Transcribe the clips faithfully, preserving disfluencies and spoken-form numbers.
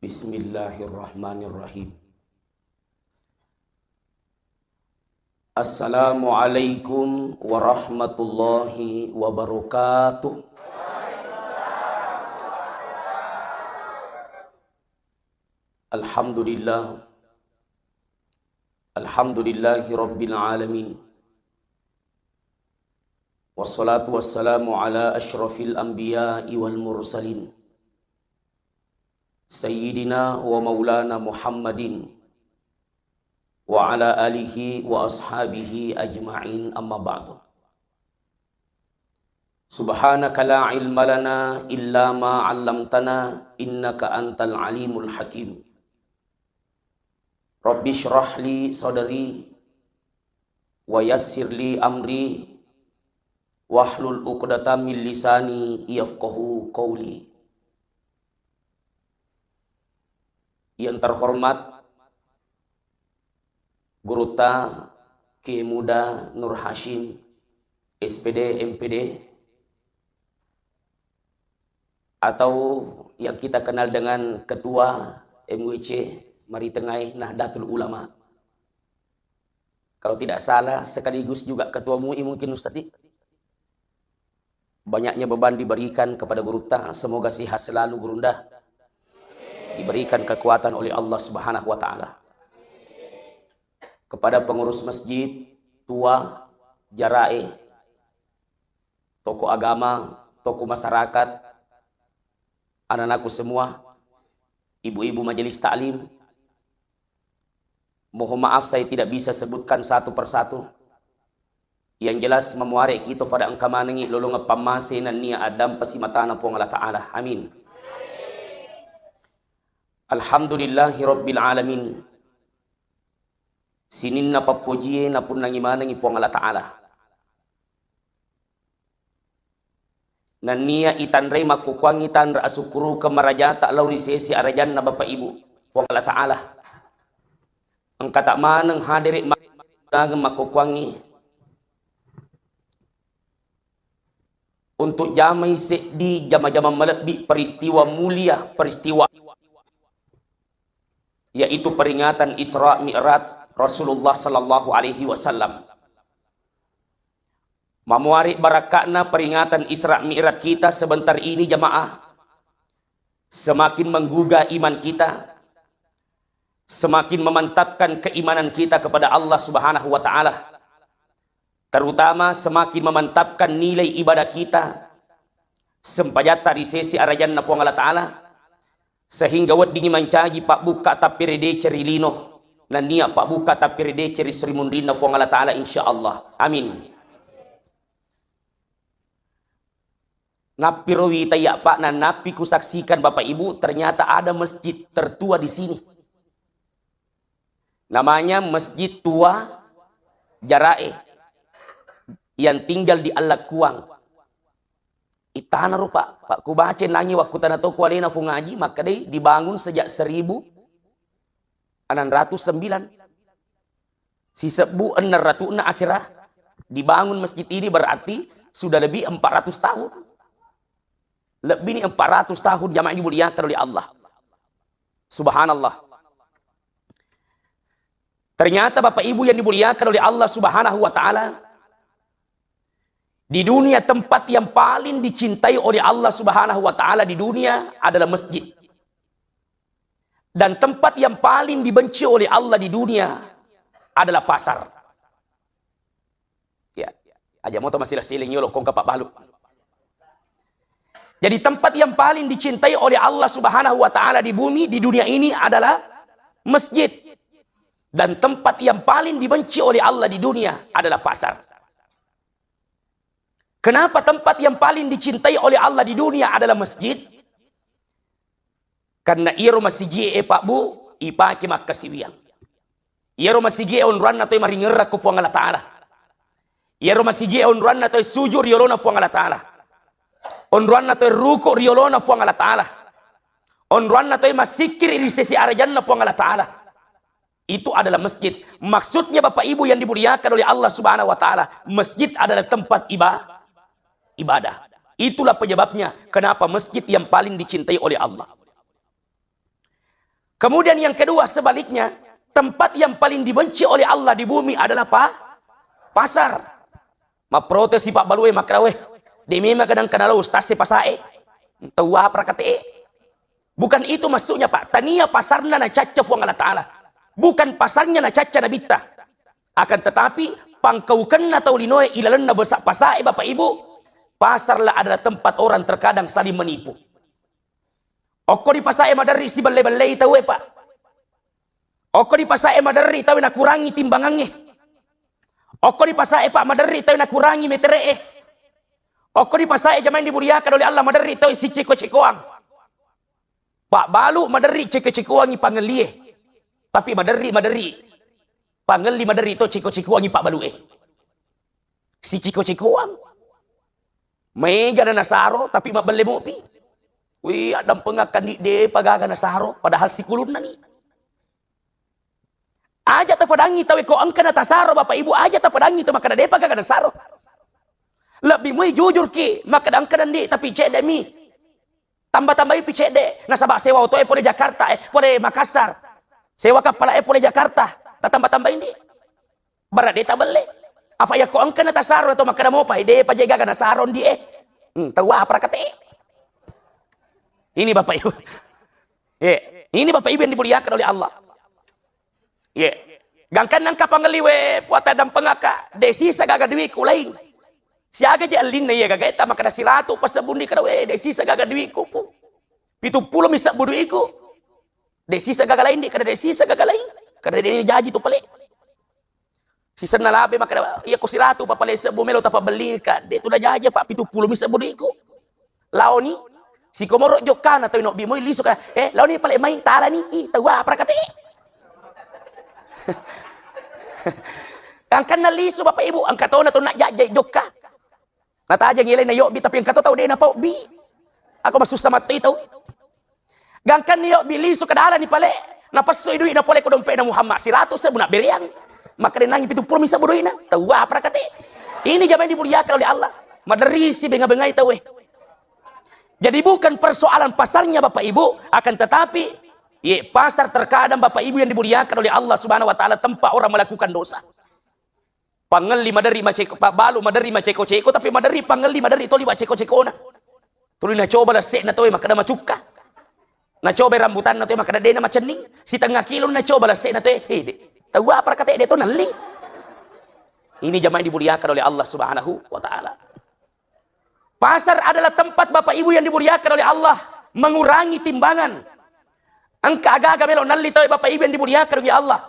Bismillahirrahmanirrahim. Assalamualaikum warahmatullahi wabarakatuh. Alhamdulillah. Alhamdulillahi rabbil alamin. Wassalatu wassalamu ala asyrafil anbiya'i wal mursalin. Sayyidina wa maulana Muhammadin wa ala alihi wa ashabihi ajma'in, amma ba'du. Subhanaka la ilma lana illa ma 'allamtana innaka antal alimul hakim. Rabbi shrah li sadri wa yassir li amri wahlul 'uqdatam min lisani yafqahu qawli. Yang terhormat Gurutta Kiai Muda Nur Hashim, S P D, M P D, atau yang kita kenal dengan Ketua M W C Maritengai Nahdlatul Ulama. Kalau tidak salah, sekaligus juga Ketua M U I mungkin, Ustaz. Banyaknya beban diberikan kepada Gurutta, semoga sehat selalu Gurunda. Diberikan kekuatan oleh Allah Subhanahu wa Ta'ala. Kepada pengurus masjid, tua, jarae, tokoh agama, tokoh masyarakat, anak-anakku semua, ibu-ibu majelis taklim, mohon maaf saya tidak bisa sebutkan satu persatu. Yang jelas, mamuare kita pada engka manengi lolongeng pammase nennia addampesi matana Puang Allah Ta'ala. Amin. Alhamdulillahi rabbil alamin. Sininna pappojie napunnangi manengi Puang Allah Ta'ala. Nennia itanrei makkukkuangngi tanra asukkurukeng marajata lao ri sese arajanna Bapak Ibu, Puang Allah Ta'ala. Engkata maneng hadere ma-, makkukkuangngi untuk jamai seddi jama-jama malebbi peristiwa mulia, peristiwa yaitu peringatan Isra Mi'raj Rasulullah sallallahu alaihi wasallam. Mamuari barakka'na peringatan Isra Mi'raj kita sebentar ini, jamaah, semakin menggugah iman kita, semakin memantapkan keimanan kita kepada Allah Subhanahu wa Ta'ala. Terutama semakin memantapkan nilai ibadah kita, sempajatta ri sesi arajanna Puang Allah Ta'ala, sehingga weddingngi mancaji pabbukka tappire deceng ri lino, nennia pabbukka tappire deceng ri srimunrinna Puang Allah Ta'ala, insya Allah. Amin. Nappiro wita iya, Pak, na nappi kusaksikan, Bapak Ibu, ternyata ada masjid tertua di sini. Namanya Masjid Tua Jarae yang tinggal di Allakkuang. Itanaro, Pak, Pak, kubaca nangi wakkutana to ku alena Fung Aji, makkedai dibangun sejak seribu enam ratus sembilan. Sisebbu enneng ratu'na asera dibangun masjid ini, berarti sudah lebih empat ratus tahun. Lebih ni empat ratus tahun, jamaah yang dimuliakan oleh Allah. Subhanallah. Ternyata Bapak Ibu yang dimuliakan oleh Allah Subhanahu wa Ta'ala, di dunia tempat yang paling dicintai oleh Allah Subhanahu wa Ta'ala di dunia adalah masjid. Dan tempat yang paling dibenci oleh Allah di dunia adalah pasar. Ya, aja moto masila-siling yolo kongka pabbalu. Jadi tempat yang paling dicintai oleh Allah Subhanahu wa Ta'ala di bumi, di dunia ini adalah masjid. Dan tempat yang paling dibenci oleh Allah di dunia adalah pasar. Kenapa tempat yang paling dicintai oleh Allah di dunia adalah masjid? Karena iyaro masigie, Pak Bu, ipake makkasiwiang. Iyaro masigie onroanna toi maringerra ko Puang Allah Ta'ala. Iyaro masigie onroanna toi sujud ri yolona Puang Allah Ta'ala. Onroanna toi ruku ri yolona Puang Allah Ta'ala. Onroanna toi massikkiri ri sesi arajanna Puang Allah Ta'ala. Itu adalah masjid. Maksudnya, Bapak Ibu yang dimuliakan oleh Allah Subhanahu wa Ta'ala, masjid adalah tempat iba-, ibadah. Itulah penyebabnya kenapa masjid yang paling dicintai oleh Allah. Kemudian yang kedua, sebaliknya, tempat yang paling dibenci oleh Allah di bumi adalah pa-, pasar. Mapprotesi pabbalue makkeda, "Weh, de memang kadang kana lo ustaz e pasae. Tau apa rakate." Bukan itu maksudnya, Pak. Tania pasarna nacacca Puang Allah Ta'ala. Bukan pasarnya nacacca Nabitta. Akan tetapi, pangkaukenna tau linoe ilalenna besa-, pasae, Bapak Ibu, pasarlah adalah tempat orang terkadang saling menipu. Okko di pasae maderri sibelle-bellei tauwe, Pak. Okko di pasae maderri tauwe nakurangi timbangangnge. Okko di pasae, Pak, maderri tauwe nakurangi metere'e. Okko di pasae jamaah yang dimuliakan oleh Allah maderri tauwe siciko-cikoang. Pabbalu maderri ciko-cikoangi pangellie. Tapi maderri, maderri. Pangelli maderri to ciko-cikoangi pabbalue. Siciko-cikoang. Maega na nasaro, tapi mabbelle mopi. Wih, addampengakkan di depa gaga nasaro, padahal sikulunna ni. Aja tapadangi tawe ko engka na tasaro, Bapak Ibu, aja tapadangi to makkeda depa gaga nasaro. Lebbi mui jujur ki, makkeda engka na ndi, tapi cedde mi. Tamba-tambai pi cedde, nasaba sewa oto e pole Jakarta, eh, pole Makassar. Sewa kappala e pole Jakarta, tatamba-tambai ndi. Bara de tabelle. Apa yakko engka na tasaro atau makkeda mopa, de pa je gaga nasaro ndi e. Hmm, tau apa rakate. Ini Bapak Ibu. Eh, ini Bapak Ibu yang dimuliakan oleh Allah. Ye. Gangkan nangka pangelli we puata dampengaka, de sisa gaga duiku laing. Siaga je ellinna iya gaga eta makkeda siratu pasebbu ndi kada we, de sisa gaga duiku pu. Pitu pulo mi sebbu duiku. De sisa gaga laing ndi kada de sisa gaga laing. Kada de jaji tu pale. Sisenna labe makkeda, "Iya ko siratu pa pale sebbu melo tapabelli ka, de tu na jaji pa pitu pulo mi sebbu duiku." Laoni, sikomoro jokkana tau inobbi moi lisu ka, "Eh, laoni pale mai, talani, ih, tau apa rakate." Angkanna lisu Bapak Ibu, angka tona tona jajai jokka. Natajengi laina yobbi, tapi engka to tau de napaobbi. Ako masussa mattoi tau. Gangkanni yobbi lisu ke dalani pale, napessui dui'na pole ko dompe'na Muhammad, siratu sebbu nabbereang. Makkedennangi pitu pulo mi sebbu dui'na. Tau apa rakate. Ini jamaah dimuliakan oleh Allah. Maderrisi benga-bengai tau e. Jadi bukan persoalan pasarnya Bapak Ibu, akan tetapi, ye, pasar terkadang Bapak Ibu yang dimuliakan oleh Allah Subhanahu wa Ta'ala tempat orang melakukan dosa. Pangelli maderri maceko, pabbalu maderri maceko-ceko, tapi maderri pangelli maderri toli macceko-cekona. Tuli nacoba lesse'na tauwe makkeda macukka. Nacoba rambutanna tauwe makkeda dena macenning. Sitengnga kilo nacoba lesse'na tauwe, eh, de. Tau apa rakate de to nelli. Ini jamaah dimuliakan oleh Allah Subhanahu wa Ta'ala. Pasar adalah tempat, Bapak Ibu yang dimuliakan oleh Allah, mengurangi timbangan. Engka aga-aga melo nalli tau, Bapak Ibu yang dimuliakan oleh Allah.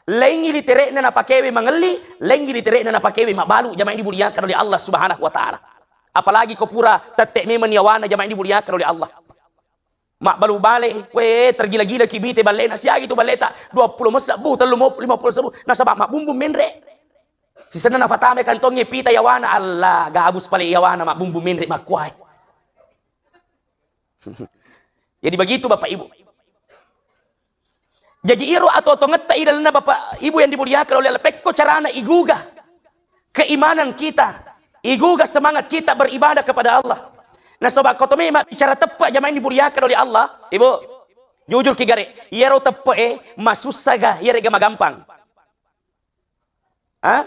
Laingi litere'na napakewe mangelli, laingi litere'na napakewe mabbalu, jamaah yang dimuliakan oleh Allah Subhanahu wa Ta'ala. Apalagi ko pura tette memang nyawana, jamaah yang dimuliakan oleh Allah. Mabbalu bale, we, tergila-gila ki bite ballena, siagi tu balleta, dua puluh mesebbu, tellu mo-, lima puluh sebbu, nasaba mabbumbu menre. Sisenna nafatame kantongnge pita yawana, Allah, gabus pale yawana mabbumbu menre makkuae. Jadi begitu Bapak Ibu. Jadi iro atau tongetta ilalenna Bapak Ibu yang dimuliakan oleh Allah, pekko carana iguga keimanan kita, iguga semangat kita beribadah kepada Allah. Nasaba ko to memang bicara teppe, jamaah yang dimuliakan oleh Allah, Ibu, jujur ki gare, iyaro teppe e masussaga, iyarega magampang? Hah?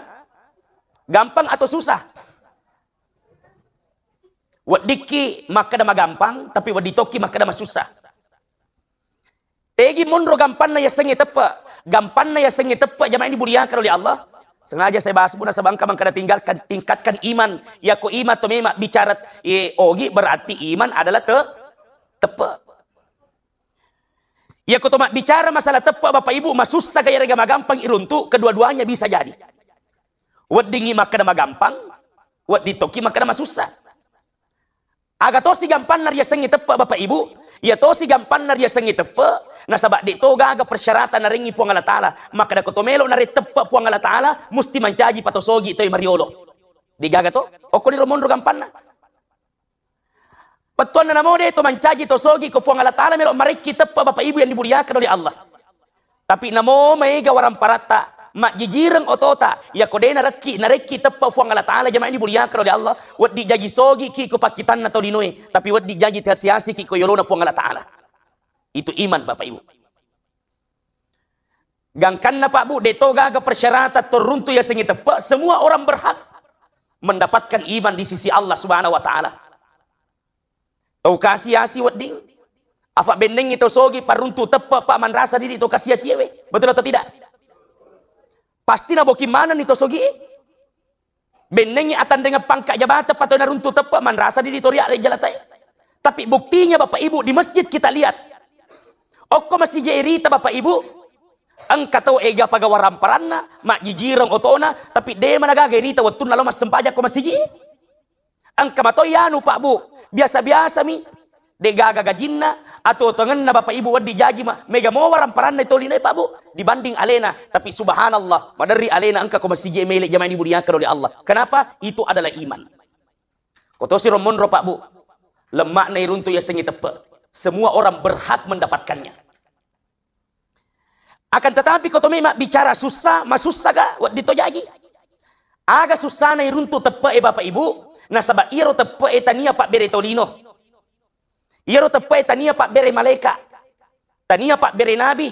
Gampang atau susah? Weddikki makkeda magampang, tapi wedding tokki makkeda masussa. Tegi monro gampanna yasengnge teppe. Gampanna yasengnge teppe, jamaah yang dimuliakan oleh Allah. Sengaja saya bahas, Bu, nasaba engka mangkada tinggalkan, tingkatkan iman. Yako iman to memang bicara, eh, ogi, berarti iman adalah te-, teppe. Yako to mabbicara masalah teppe, Bapak Ibu, masussa ga yarega magampang iruntu, kedua-duanya bisa jadi. Weddingngi makkeda magampang, wedding tokki makkeda masussa. Aga tosi gampanna riasengnge teppe, Bapak Ibu? Iya tosi gampanna riasengnge teppe, nasaba de to gaga persyaratan narengngi Puang Allah Ta'ala. Makkeda ko to melo nare teppe Puang Allah Ta'ala, musti mancaji patosogi toi mariolo. Degaga to? Okko niro monro gampanna. Pettuanna namo de to mancaji to sogi ko Puang Allah Ta'ala melo marekki teppe, Bapak Ibu yang dimuliakan oleh Allah. Tapi namo maega waramparatta, majjijireng otota, yako de narekki, narekki teppe Puang Allah Ta'ala, jamaah yang dimuliakan oleh Allah, wedding jaji sogi ki ko pakkitanna tau linoe, tapi wedding jaji tasiasi ki ko yolona Puang Allah Ta'ala. Itu iman, Bapak Ibu. Gangkanna, Pak Bu, de to gaga persyaratan to runtu yasengnge teppe, semua orang berhak mendapatkan iman di sisi Allah Subhanahu wa Ta'ala. Tau kasi-asi wedding, afa bennengngi to sogi paruntu teppe, Pak, manrasa diri to kasi-asi ewe. Betul atau tidak? Pasti naboking manenni to sogi. Bennengngi atanrengeng pangka jabatan, patoi naruntu teppe, manrasa diri to ria jalatae. Tapi buktinya, Bapak Ibu, di masjid kita lihat. Okko masiji rita, Bapak Ibu, engka to ega pagawa ramparanna, majjijireng otona, tapi de managaga rita wettunna lo massempajang ko masiji. Engka matoi anu, Pak Bu, biasa-biasa mi. Degaga gajinna, atuo-tuongenna Bapak Ibu wedding jaji ma-, mega mowa ramparanna tolinoe, Pak Bu, dibanding alena. Tapi subhanallah, maderri alena engka ko masiji mele jamaah dimuliakan oleh Allah. Kenapa? Itu adalah iman. Kotosi ro monro, Pak Bu. Lemmakna iruntu yasengnge teppe. Semua orang berhak mendapatkannya. Akan tetapi, ko to memang bicara susah, masussaga wedding to jaji. Aga sussana iruntu teppe'e, Bapak Ibu? Nasaba iyaro teppe'e tania pabbere tolino. Iyaro teppe'e tania pabbere malaika. Tania pabbere nabi.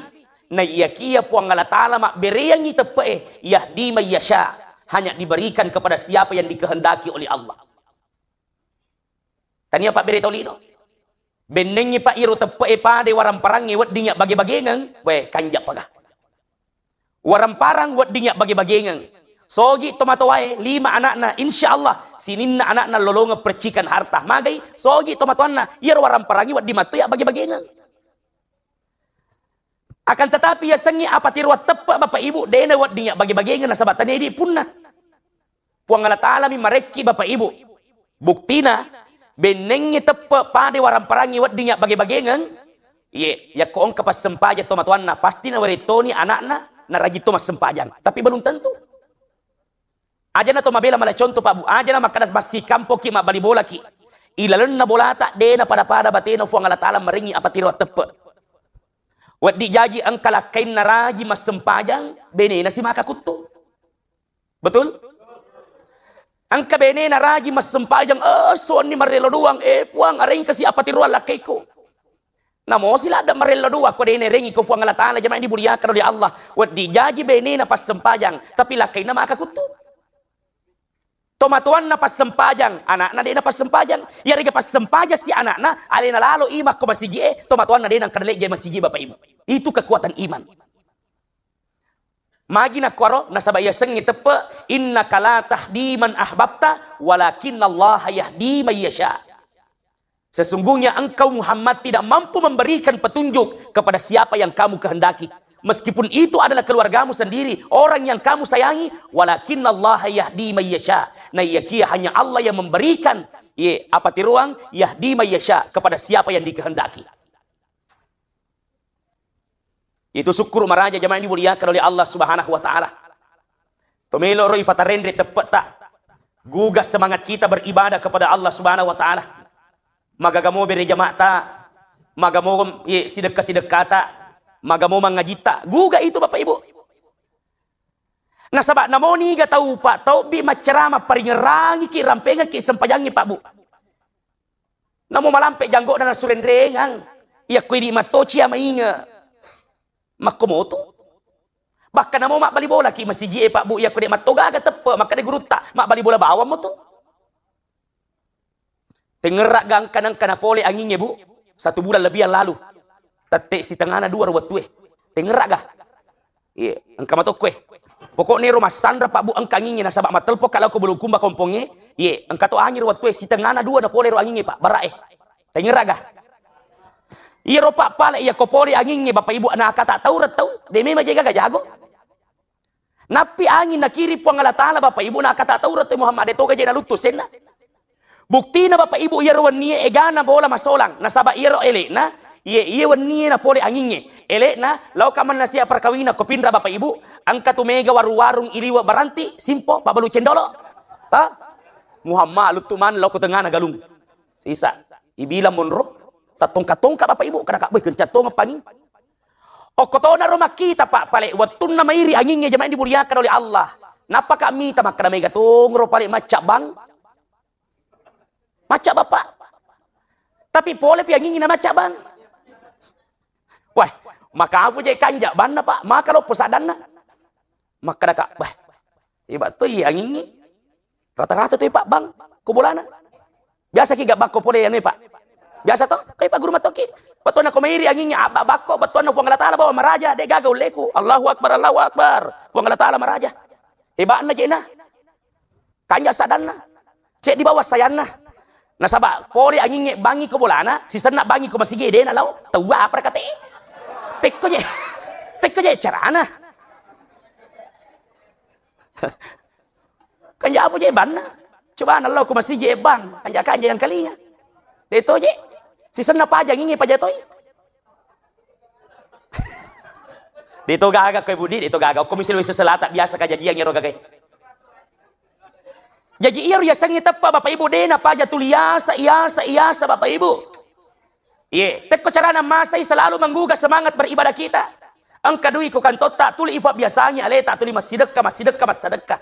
Naiyakia Puang Allah Ta'ala mabbereangngi teppe'e, yahdi may yasha, hanya diberikan kepada siapa yang dikehendaki oleh Allah. Tania pabbere tolino. Bennengngi, Pak, iyaro teppe'e padai waramparangnge wedding yabbage-bagengeng, weh, kanjappaga. Waramparang wedding yabbage-bagengeng. Sogi tomatoae, lima anakna, insya Allah sininna anakna lolongeng percikan harta. Magai, sogi tomatoanna, iyaro waramparangnge wedding matto yabbage-bagengeng. Akan tetapi, yasengnge apatiroang teppe, Bapak Ibu, dena wedding yabbage-bagengeng nasaba tania idi punna. Puang Allah Ta'ala mi marekki, Bapak Ibu. Buktina, bennengngi teppe padai waramparangngi wedding yabbage-bagengeng, iye, yakko engka passempajang tomatoanna, pasti nawerettoni anakna, narajing to massempajang. Tapi belum tentu. Ajana to mabela mala contoh, Pak Bu. Ajana makkada massikampokki, mabbali bolaki. Ilalenna bolata, dena pada-pada batena Puang Allah Ta'ala marengngi apatiroang teppe. Wedding jaji engka lakkainna rajing massempajang, benena si maka kuttu. Betul? Engka benena rajing massempajang, eh, suanni marello doang, eh, Puang, arengkasi apatiroang lakkaikku. Namosi ladde marello doang, ko dena erengngi ko Puang Allah Ta'ala, jamaah dimuliakan oleh Allah. Wedding jaji benena passempajang, tapi lakkainna maka kuttu. Tomatoanna passempajang, anakna dena passempajang. Iyarega passempajang si anakna, alena lalo i makko masiji e, tomatoanna dena engka lejja masiji, Bapak Ibu. Itu kekuatan iman. Magi nakkuaro, nasaba yasengnge teppe, innaka la tahdi man ahbabta, walakinnallaha yahdi may yasha. Sesungguhnya engkau Muhammad tidak mampu memberikan petunjuk kepada siapa yang kamu kehendaki. Meskipun itu adalah keluargamu sendiri, orang yang kamu sayangi, walakinnallaha yahdi may yasha. Naiyakia hanya Allah yang memberikan, ye, apatiroang, yahdi may yasha, kepada siapa yang dikehendaki. Itu sukkuru maraja, jamaah yang dimuliakan oleh Allah Subhanahu wa Ta'ala. Tomelo ro ifatarenre teppe'ta. Gugah semangat kita beribadah kepada Allah Subhanahu wa Ta'ala. Magagamo bere jama'ta, magamo, ye, sidekka-sidekkata, magamo mangajitta. Gugah itu, Bapak Ibu. Nasaba namo niga tau, Pak, tau bi maccarama paringerangiki, rampengekki sempajangngi, Pak Bu. Namo malampe janggo'na nasurenrengang. Iyakko idi mattoci ya mainge. Makko motu. Bakka namo mabbali bolaki masiji e, Pak Bu, iyakko de mattogaga teppe, makkeda gurutta, mabbali bola bawang motu. Tengerra'ga engka nengka napole angingnge, Bu? Satu bulan lebih yang lalu. Tette sitengana dua ro wettue. Tengerra'ga? Iye, engka matokko e. Pokokne ro massanra, Pak Bu, engka angingnge nasaba mattelpokka lao ko Bulukumba kompongnge. Iye, engka to anging ro wettue, sitengana dua napole ro angingnge, Pak, bara'e. Tengerra'ga? Iyaro, Pak, pale iya ko pole angingnge, Bapak Ibu, nakata taureng tau, de memang jaga jago. Nappi anging nakiri Puang Allah Ta'ala, Bapak Ibu, nakata taureng tau Muhammad, de toga je naluttu senna. Buktina, Bapak Ibu, iyaro wennie egana bola masolang, nasaba iyaro ele'na, iye, iye wennie napole angingnge. Ele'na, laoka mannasia perkawinan ko Pinrang, Bapak Ibu, engka tu mega warung-warung iliwe baranti, simpo, pabbalu cendolo. Ha? Muhammad luttu maneng lao ko tengana galung. Sisa, ibilang monro, tattongka-tongka, Bapak Ibu, kada kabbe kencang tongeng panging. Okkotona ro makkita, Pak, pale wettunna mairi angingnge, jamaah dimuliakan oleh Allah. Nappaka mita makkeda mega tongro pale maccabbang. Maccabbang, Pak. Tapi pole pi angingnge na maccabbang. Wah, Maka apa je kanja banna, Pak? Maka loppo sadanna. Makkadaka, "Bah, iba to iya angingngi. Rata-rata to, Pak, bang, ko bolana. Biasa ki gak bakko pole anu, Pak. Biasa to, kai Pak Guru matoki. Bettuanna ko mairi angingngi, abba bakko, bettuanna Puang Allah Taala bawa maraja, de gaga ulleku. Allahu Akbar, Allahu Akbar. Puang Allah Taala maraja." Hebatna jena. Kanja sadanna. Ceddi bawang sayanna. Nasaba pole angingnge bangi ko bolana, sisenna bangi ko masigi dena lao. Tawwa apa rakate? Pekko je. Pekko je carana. Kanja apa je banna? Coba nalao ko masigi e bang, kanja-kanja yang kalinya. De to je. Sisenna paja angingnge paja toi. De to gaga ko Budi, de to gaga. Ko misalnya Sulawesi Selatan biasa kajajiang ero gagai. Jaji iyaro yasengnge teppa, Bapak Ibu, de napaja tuli yasa, yasa, yasa, Bapak Ibu. Iye, pekko carana masai selalu menggugah semangat beribadah kita. Engka dui ko kantotta, tuli ifabbiasangi aleta tuli massidekka, massidekka, massadekka.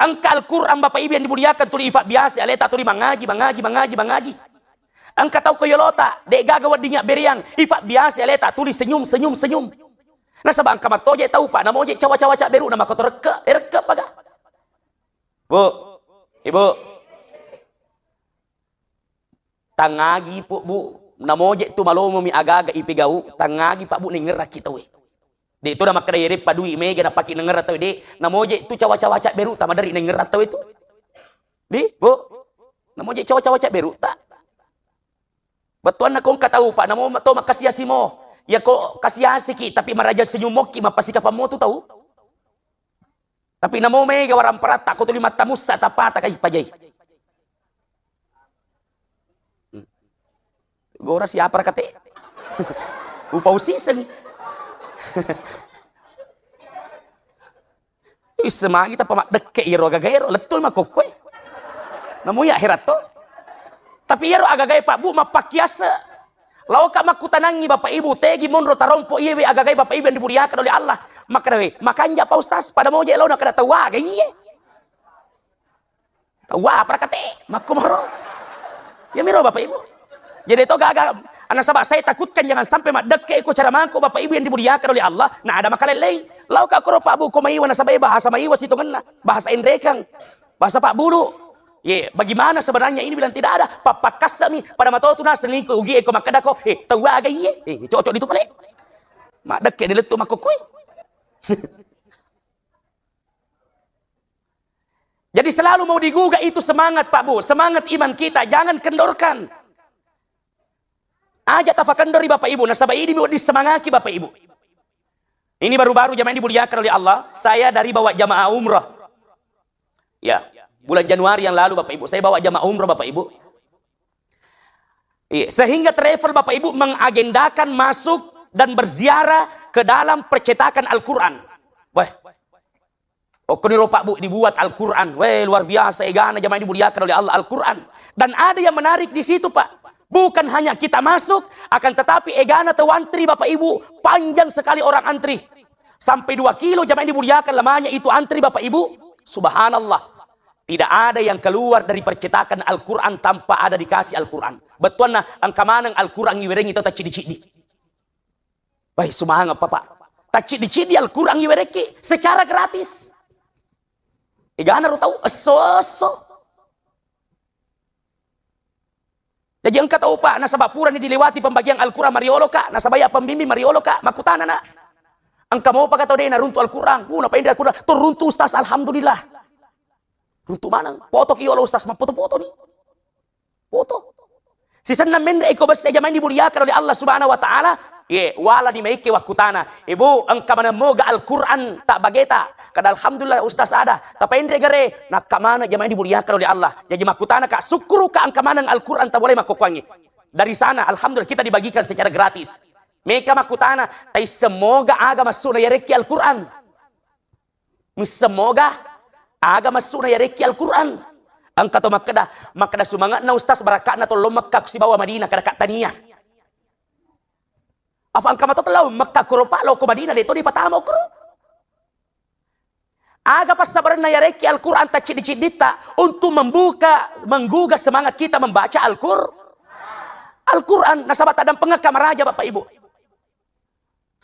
Engka Al-Quran, Bapak Ibu yang dimuliakan, tuli ifabbiasa aleta tuli mangaji, mangaji, mangaji, mangaji. Engka tau ko yolota, de gaga wedding yabbereang, ifabbiasa aleta tuli senyum, senyum, senyum. Nasaba engka mattoje tau, Pak, namoje cawa-cawa cabberu na makoto rekke, eh, rekke paga. Bu, Ibu. Tangagi, Pu, Bu. Namoje tu malomomi aga-aga ipegau, tangagi, Pak, Bu, nengngeraki tauwe. De to namakkeda yere padui mega napaki nengngerra tauwe, de. Namoje tu cawa-cawa cabberu tamaderri nengngerra tauwe tu. Di, Bu. Namoje cawa-cawa cabberu ta. Bettuanna ko engka tau, Pak, namo to makkasiasi mo. Ya ko kasiasiki, tapi maraja senyum mokki, mappasikapang mo tu tau. Tapi namo mega waramparatta, ko tuli mattamussa, tapata kai pajai. Gora siapa rakate? Upau siseng. Isse magi tappa maddekke iyaro agaga ero, lettu makkokkoe. Namo iya akhirat to. Tapi iyaro agagae, Pak, Bu, mappakkiasse. Laoka makkutanangi, Bapak Ibu, tegi monro tarompo iyewe agagae, Bapak Ibu yang dimuliakan oleh Allah. Makkeda, "We, makanja, Pak Ustaz, pada moje lao?" Nakkeda, "Tau aga iye?" Tau apa rakate? Makkumaro. Ya miro, Bapak Ibu. Jadi to gaga, nasaba saya takutkan jangan sampai maddekke ko cara mangko, Bapak Ibu yang dimuliakan oleh Allah. Nah, ada makalellei. Laoka koro, Pak, Bu, ko maiwa, nasaba bahasa maiwa sitongenna. Bahasa Enrekang. Bahasa Pak Bulu. Ye, bagaimana sebenarnya ini bilang tidak ada? Pappakkassami pada matotu naseng iko ugi eko makkeda ko, "Eh, tau aga iye?" Eh, cocok ditu pale. Maddekke dilettu makkokkoe. Jadi selalu mau digugah itu semangat, Pak Bu, semangat iman kita, jangan kendorkan. Aja tafakendori, Bapak Ibu, nasaba ini mau disemangaki, Bapak Ibu. Ini baru-baru jamaah yang dimuliakan oleh Allah, saya dari bawa jamaah umrah. Ya, bulan Januari yang lalu, Bapak Ibu, saya bawa jamaah umrah, Bapak Ibu. Iya, sehingga travel, Bapak Ibu, mengagendakan masuk dan berziarah ke dalam percetakan Al-Quran. Wah, okkoniro, Pak Bu, dibuat Al-Quran. Weh, luar biasa egana jamaah dimuliakan oleh Allah, Al-Quran. Dan ada yang menarik di situ, Pak. Bukan hanya kita masuk, akan tetapi egana tau antri, Bapak Ibu, panjang sekali orang antri. Sampai dua kilo jamaah dimuliakan lamanya itu antri, Bapak Ibu. Subhanallah. Tidak ada yang keluar dari percetakan Al-Quran tanpa ada dikasih Al-Quran. Bettuanna, engka maneng Al-Quran iwerengi tau tacciddi-ciddi. Wah, semangat, Bapak. Tacciddi-ciddi Al-Quran iwerekki secara gratis. Egana ro tau esso-esso. Jadi engka tau, Pak, nasaba purani dilewati pembagian Al-Quran mariolo, Kak, nasaba ya pembimbing mariolo, Kak, makkutana, nak. Engka mopa ka tau de naruntu Al-Quran? Uh, napainre Al-Quran. Teruntu, Ustaz, alhamdulillah. Runtu maneng. Foto ki yolo, Ustaz, mapfoto-foto ni. Foto. Sisenna menre iko besse jamaah dimuliakan oleh Allah Subhanahu wa Ta'ala. Ye, wala ni maike wakkutana. Ibu, engka maneng moga Al-Quran tak bageta. Kada alhamdulillah Ustaz ada. Tapainre gare, nakka maneng jamaah dimuliakan oleh Allah. Jadi makkutana, Kak, syukuruka engka maneng Al-Quran tak boleh makkokkoangi. Dari sana, alhamdulillah, kita dibagikan secara gratis. Meka makkutana, taisseng moga aga massuna yarekki Al-Quran. Misseng moga aga massuna yarekki Al-Quran. Engka to makkeda, makkeda sumange'na Ustaz, baraka'na to lao Mekka sibawa Madinah, kada ka tania. Apa engka mato lao Mekka koro, Pak, lao ko Madinah, de to dipatama okoro. Aga passabarenna yarekki Al-Quran tacciddi-cidditta untuk membuka, menggugah semangat kita membaca Al-Qur-, Al-Quran. Nasaba taddampengekka maraja, Bapak Ibu.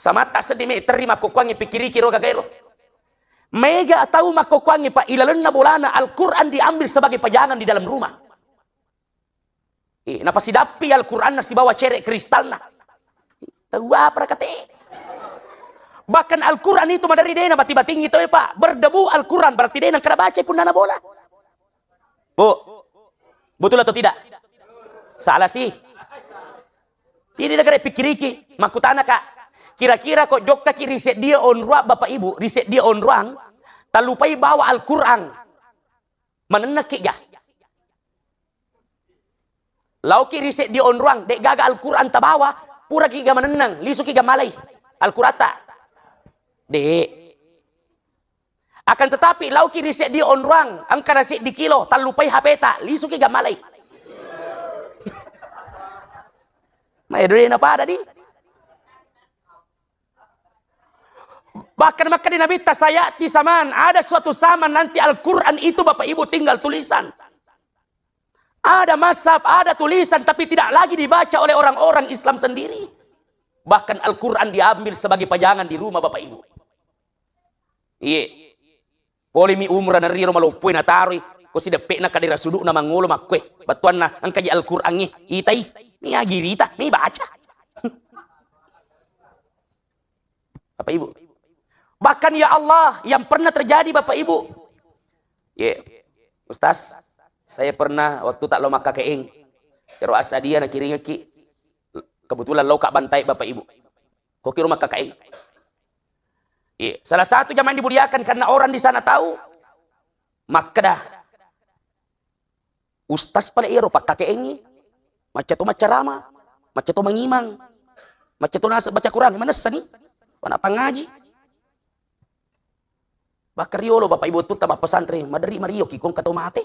Samatta seddi meter ri makkokkoangnge, pikkiriki ro gagaero. Mega tau makkokkoangnge, Pak, ilalenna bolana Al-Quran diambil sebagai pajangan di dalam rumah. Eh, napasidappi Al-Quran nasibawa cere kristalna. Tahu apa rakate? Bahkan Al-Quran itu maderi dena bati-batingi toe, Pak. Berdebu Al-Quran berarti dena kada baca punnana bola. Bu, betul atau tidak? Salah sih. Ini negara pikiriki, makkutana, Kak. Kira-kira kok jokkaki ri seddie onroang, Bapak Ibu, ri seddie onroang, tallupai bawa Al-Quran. Manennekki ga? Laoki ri seddie onroang, de gaga Al-Quran tabawa, puraki ga manenneng, lisuki ga malai Al-Quran ta? De. Akan tetapi, laoki ri seddie onroang, engkana seddi kilo, tallupai H P ta, lisuki ga malai? Mae doi na pada di. Bahkan makkeda Nabitta, "Sayati zaman, ada suatu zaman nanti Al-Quran itu, Bapak Ibu, tinggal tulisan. Ada mashaf, ada tulisan, tapi tidak lagi dibaca oleh orang-orang Islam sendiri. Bahkan Al-Quran diambil sebagai pajangan di rumah, Bapak Ibu." Iye. Polemi umra neriro maloppoi nataroi, ko sideppe'na kadera sudu'na mangolo makkue, bettuanna engkaji Al-Qurangnge, itai, mi agirita, mi baca. Bapak Ibu. Bahkan ya Allah, yang pernah terjadi Bapak Ibu. Ye, Ustaz, saya pernah waktu tak lo Makkah Ke'eng, ero Asadia nakiringekki, kebetulan lo Kak Bantai Bapak Ibu. Kokiro Makkah Ke'eng. Iya, salah satu jamaah yang dimuliakan karena orang di sana tahu, makkeda, "Ustaz pale iyaro pakkake'engngi, macca to maccarama, macca to mangimang, macca to naseng baca Quran, manessani, wana pangaji." Bahkan riolo Bapak Ibu tutta mappesanre, maderi mario ki kong kato mate.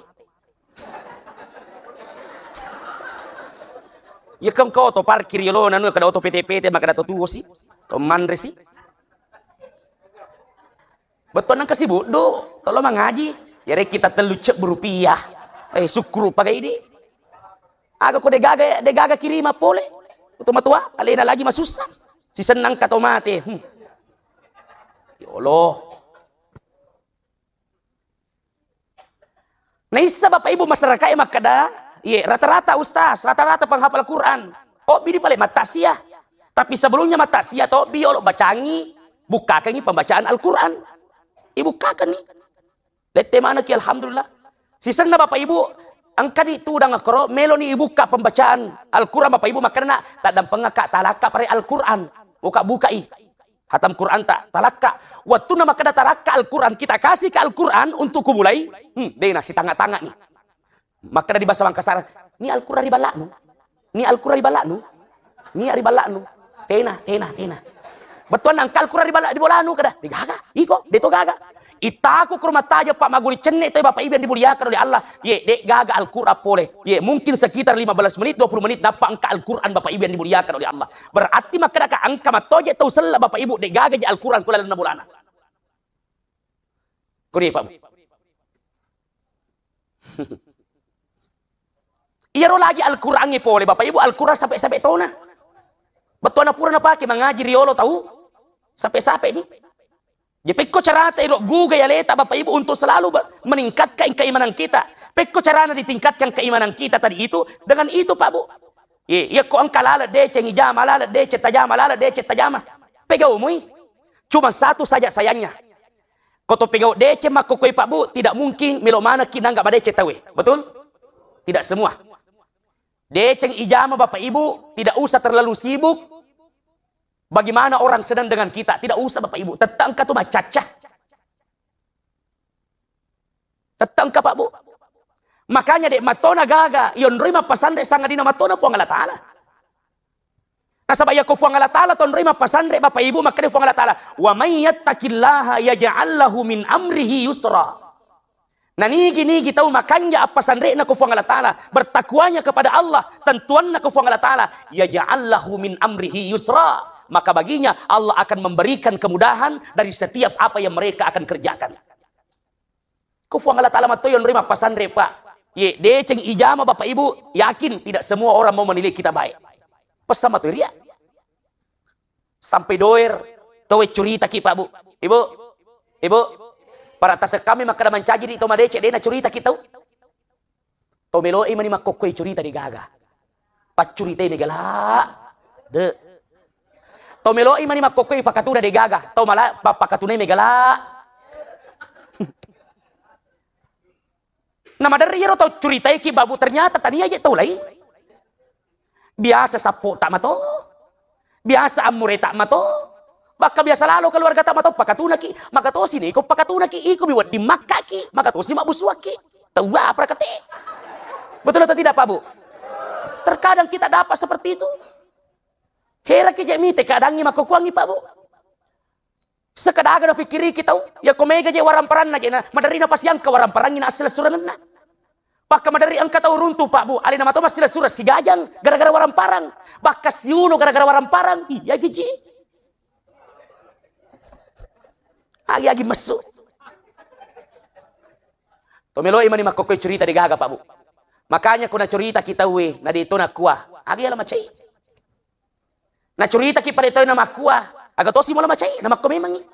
Iya kong kau to parkir riolo nanu kada oto pete-pete, maka dato tuo si, to manre si. Betul nang kasi buddu, tolo mangaji. Yare kita tellu cebbu rupiah. Eh, syukur pagai di. Aga ko degaga, degaga kirima pole. Utu matua, alena lagi masussa. Sisennang kato mate. Hmm. Ya Allah. Naissa Bapak Ibu masyarakat yang makkeda, ye, rata-rata ustaz, rata-rata penghafal Quran. Obbi di pale mattasia. Tapi sebelumnya mattasia to bi olo bacangi, bukkakengi pembacaan Al-Quran. Ibukkakenni. Lette manaki, alhamdulillah. Sisenna Bapak Ibu, engkani tudang akkoro, meloni ibukka pembacaan Al-Quran Bapak Ibu, makkedana, "Taddampengakka talakka pare Al-Quran." Buka-bukai. Hatam Quran ta, talakka. Wattunna makkeda talakka Al-Quran, kita kasih ke Al-Quran untuk kumulai, hmm, dena sitanga-tanga ni. Makkeda di bahasa Mangkasar, "Ni Al-Quran ri balla'nu? Ni Al-Quran ri balla'nu? Ni ri balla'nu?" Tena, tena, tena. Bettuanna engka Al-Quran ri balla-, di bolanu kada? Degaga. Iko, deto gaga. Ittaku ke rumah taja, Pak, maguli cenne toi Bapak Ibu yang dimuliakan oleh Allah. Ye, de gaga Al-Quran pole. Ye, mungkin sekitar lima belas menit, dua puluh menit, nappa engka Al-Quran Bapak Ibu yang dimuliakan oleh Allah. Berarti makkeda ka engka mattoje tau sella Bapak Ibu, de gaga je Al-Quran kula lalenna bolana. Kuni, Pak. Iyaro lagi Al-Qurangnge pole, Bapak Ibu, Al-Quran sape-sape tona. Bettuanna pura napake mangaji riolo tau sape-sape ni. Jadi pekko carata iro guga ya leta Bapak Ibu untuk selalu ber-, meningkatkan keimanan kita. Pekko carana ditingkatkan keimanan kita tadi itu dengan itu, Pak Bu. Ye, iya ko engka laleng deceng ijama, laleng deceng tajama, laleng deceng tajama. Pegau mui. Cuma satu saja sayangnya. Ko to pegau deceng makkokkoe Pak Bu, tidak mungkin melo manekki nangga madeceng taue. Betul? Tidak semua. Deceng ijama Bapak Ibu, tidak usah terlalu sibuk. Bagaimana orang sedang dengan kita, tidak usah Bapak Ibu. Tetap engka tu macacca. Tetap engka Pak Bu. Makanya dek matona gaga, yonroi mappasanre sangadina matona Puang Allah Ta'ala. Nasaba iyako Puang Allah Ta'ala tonroi mappasanre, Bapak Ibu, makkeda Puang Allah Ta'ala, "Wa may yattaqillaha yaj'al lahu min amrihi yusra." Nanigi-nigi tau makanja appasanre'na ko Puang Allah Ta'ala, bertakwanya kepada Allah, tentuanna ko Puang Allah Ta'ala, "Yaj'al lahu min amrihi yusra." Maka baginya Allah akan memberikan kemudahan dari setiap apa yang mereka akan kerjakan. Ko Puang Allah Ta'ala matoi onroi mappasanre, Pak. Ye, deceng ijama, Bapak Ibu, yakin tidak semua orang mau menilai kita baik. Pesan matoi ria. Sampai doer, tau e curitaki, Pak, Bu. Ibu, Ibu, pada tasekami makkeda mancaji di tau madeceng, de' nacuritaki tau. Tau melo'i mani makkokkoi curita de' gaga. Paccuritai megala. De'. Tau melo'i mani makkokkoi pakatuna de' gaga. Tau mala pa-, pakatunai megala. Na maderri iyaro tau curitaiki, Pak, Bu, ternyata tania je tau lain. Biasa sappo'ta mato. Biasa ammureta mato. Bakka biasa lalo keluargata mato pakatunaki, maka tosi neko pakatunaki, iko mi wedding makkaki, maka tosi mabbusuakki. Tau apa rakate? Betul atau tidak, Pak, Bu? Terkadang kita dapat seperti itu. Heraki je mite keadaangngi makkukuangngi, Pak, Bu. Sekadaga napikkiriki tau, yakko mega je waramparanna je na, maderri napasiangka waramparangngi na assilessurengenna. Pakka maderri engka tau runtu, Pak, Bu, alena mato massilessureng sigajang gara-gara waramparang. Bakka siuno gara-gara waramparang. Iya giji. Agi-agi messu. To melo'i mani makkokkoi curita de' gaga, Pak, Bu. Makanya ko nacuritaki tauwe, na de' to nakua, agi ala macai. Nacuritaki pada tau e namakkua, aga tosi mula macai, namakko memangngi.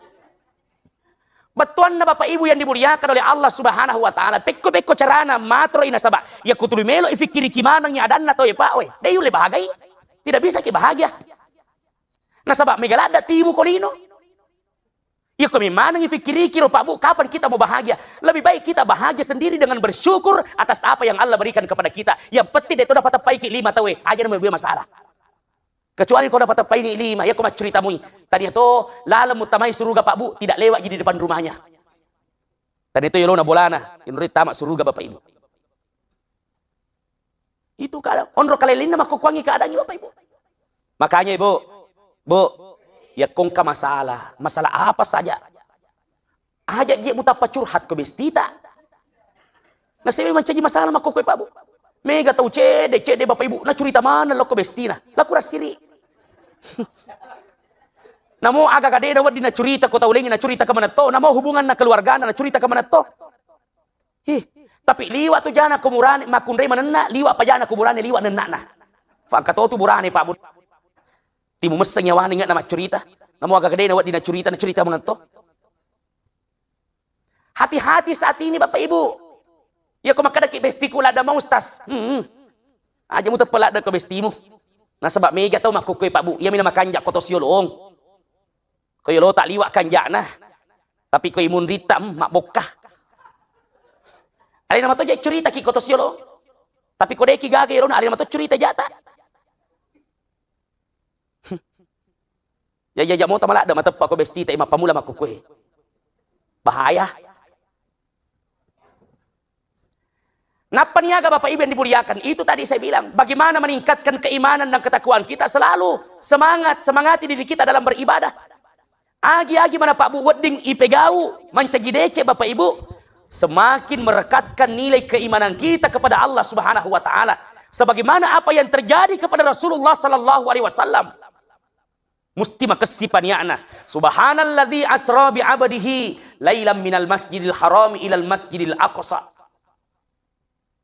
Bettuanna Bapak Ibu yang dimuliakan oleh Allah Subhanahu wa Ta'ala, pekko-pekko carana matoroi nasaba, yakko tuli melo ifikkiriki manengngi adanna tau e, Pak, we, de' yulle bahagai. Tidak bisa ki bahagia. Nasaba mega ladde timu ko lino. Yakko memanengngi fikkiriki ro, Pak, Bu, kapan kita mau bahagia? Lebih baik kita bahagia sendiri dengan bersyukur atas apa yang Allah berikan kepada kita. Yang penting de' to napateppaiki lima tau e, aja na masalah. Kecuali ko napateppaini lima, yakko maccuritami. Tania to, laleng muttamai suruga, Pak, Bu, tidak lewat ji di depan rumahnya. Tania to yolona bolana, inroi tama suruga, Bapak Ibu. Itu keadaan. Onro kalelinna makkukuangngi keadaangngi, Bapak Ibu. Makanya, Ibu, Bu, yakko engka masalah, masalah apa saja, aja je mutappa curhat ko bestita. Nasaba mancaji masalah makkokkoe, Pak, Bu. Mega tau cedde, cedde, Bapak Ibu, nacurita maneng lokko bestina. Laku rassiri. Namo aga-aga de' nawedding nacurita ko tau laingnge, nacurita ke manetto. Namo hubunganna keluargana, nacurita ke manetto. Hi, tapi liwa tu jana ko burane, makkunrai manenna, liwa pa jana ko burane, liwa nenna'na. Fa engka to tu burane, Pak, Bu. Timu messeng yawana inge'na maccurita. Namo aga-aga de' nawedding nacurita, nacurita manetto. Hati-hati saat ini, Bapak Ibu. Iya ko makkedaki bestiku ladde mau, Ustaz. Hmm. Aja muteppa ladde ko bestimu. Nasaba mega tau makkukue, Pak, Bu. Iya mina makanja ko to siolong. Ko yolota liwa kanjana. Tapi ko imunritta, hmm, mabbokka. Alena mato je curita ki ko to siolong. Tapi ko deki gaga yolona, alena mato curita jata. Jaja-jaja mota maladde mateppa ko bestita, mappamula makkukue. Bahaya. Nappa niaga Bapak Ibu yang dimuliakan, itu tadi saya bilang, bagaimana meningkatkan keimanan dan ketakwaan kita, selalu semangat, semangati diri kita dalam beribadah. Agi-agi mana Pak Bu wedding ipegau, mancaji decek Bapak Ibu, semakin merekatkan nilai keimanan kita kepada Allah Subhanahu wa Ta'ala. Sebagaimana apa yang terjadi kepada Rasulullah Sallallahu Alaihi Wasallam. Musti makessi pania'na. Subhanalladzi asra bi abdihi lailam minal masjidil harami ilal masjidil aqsa.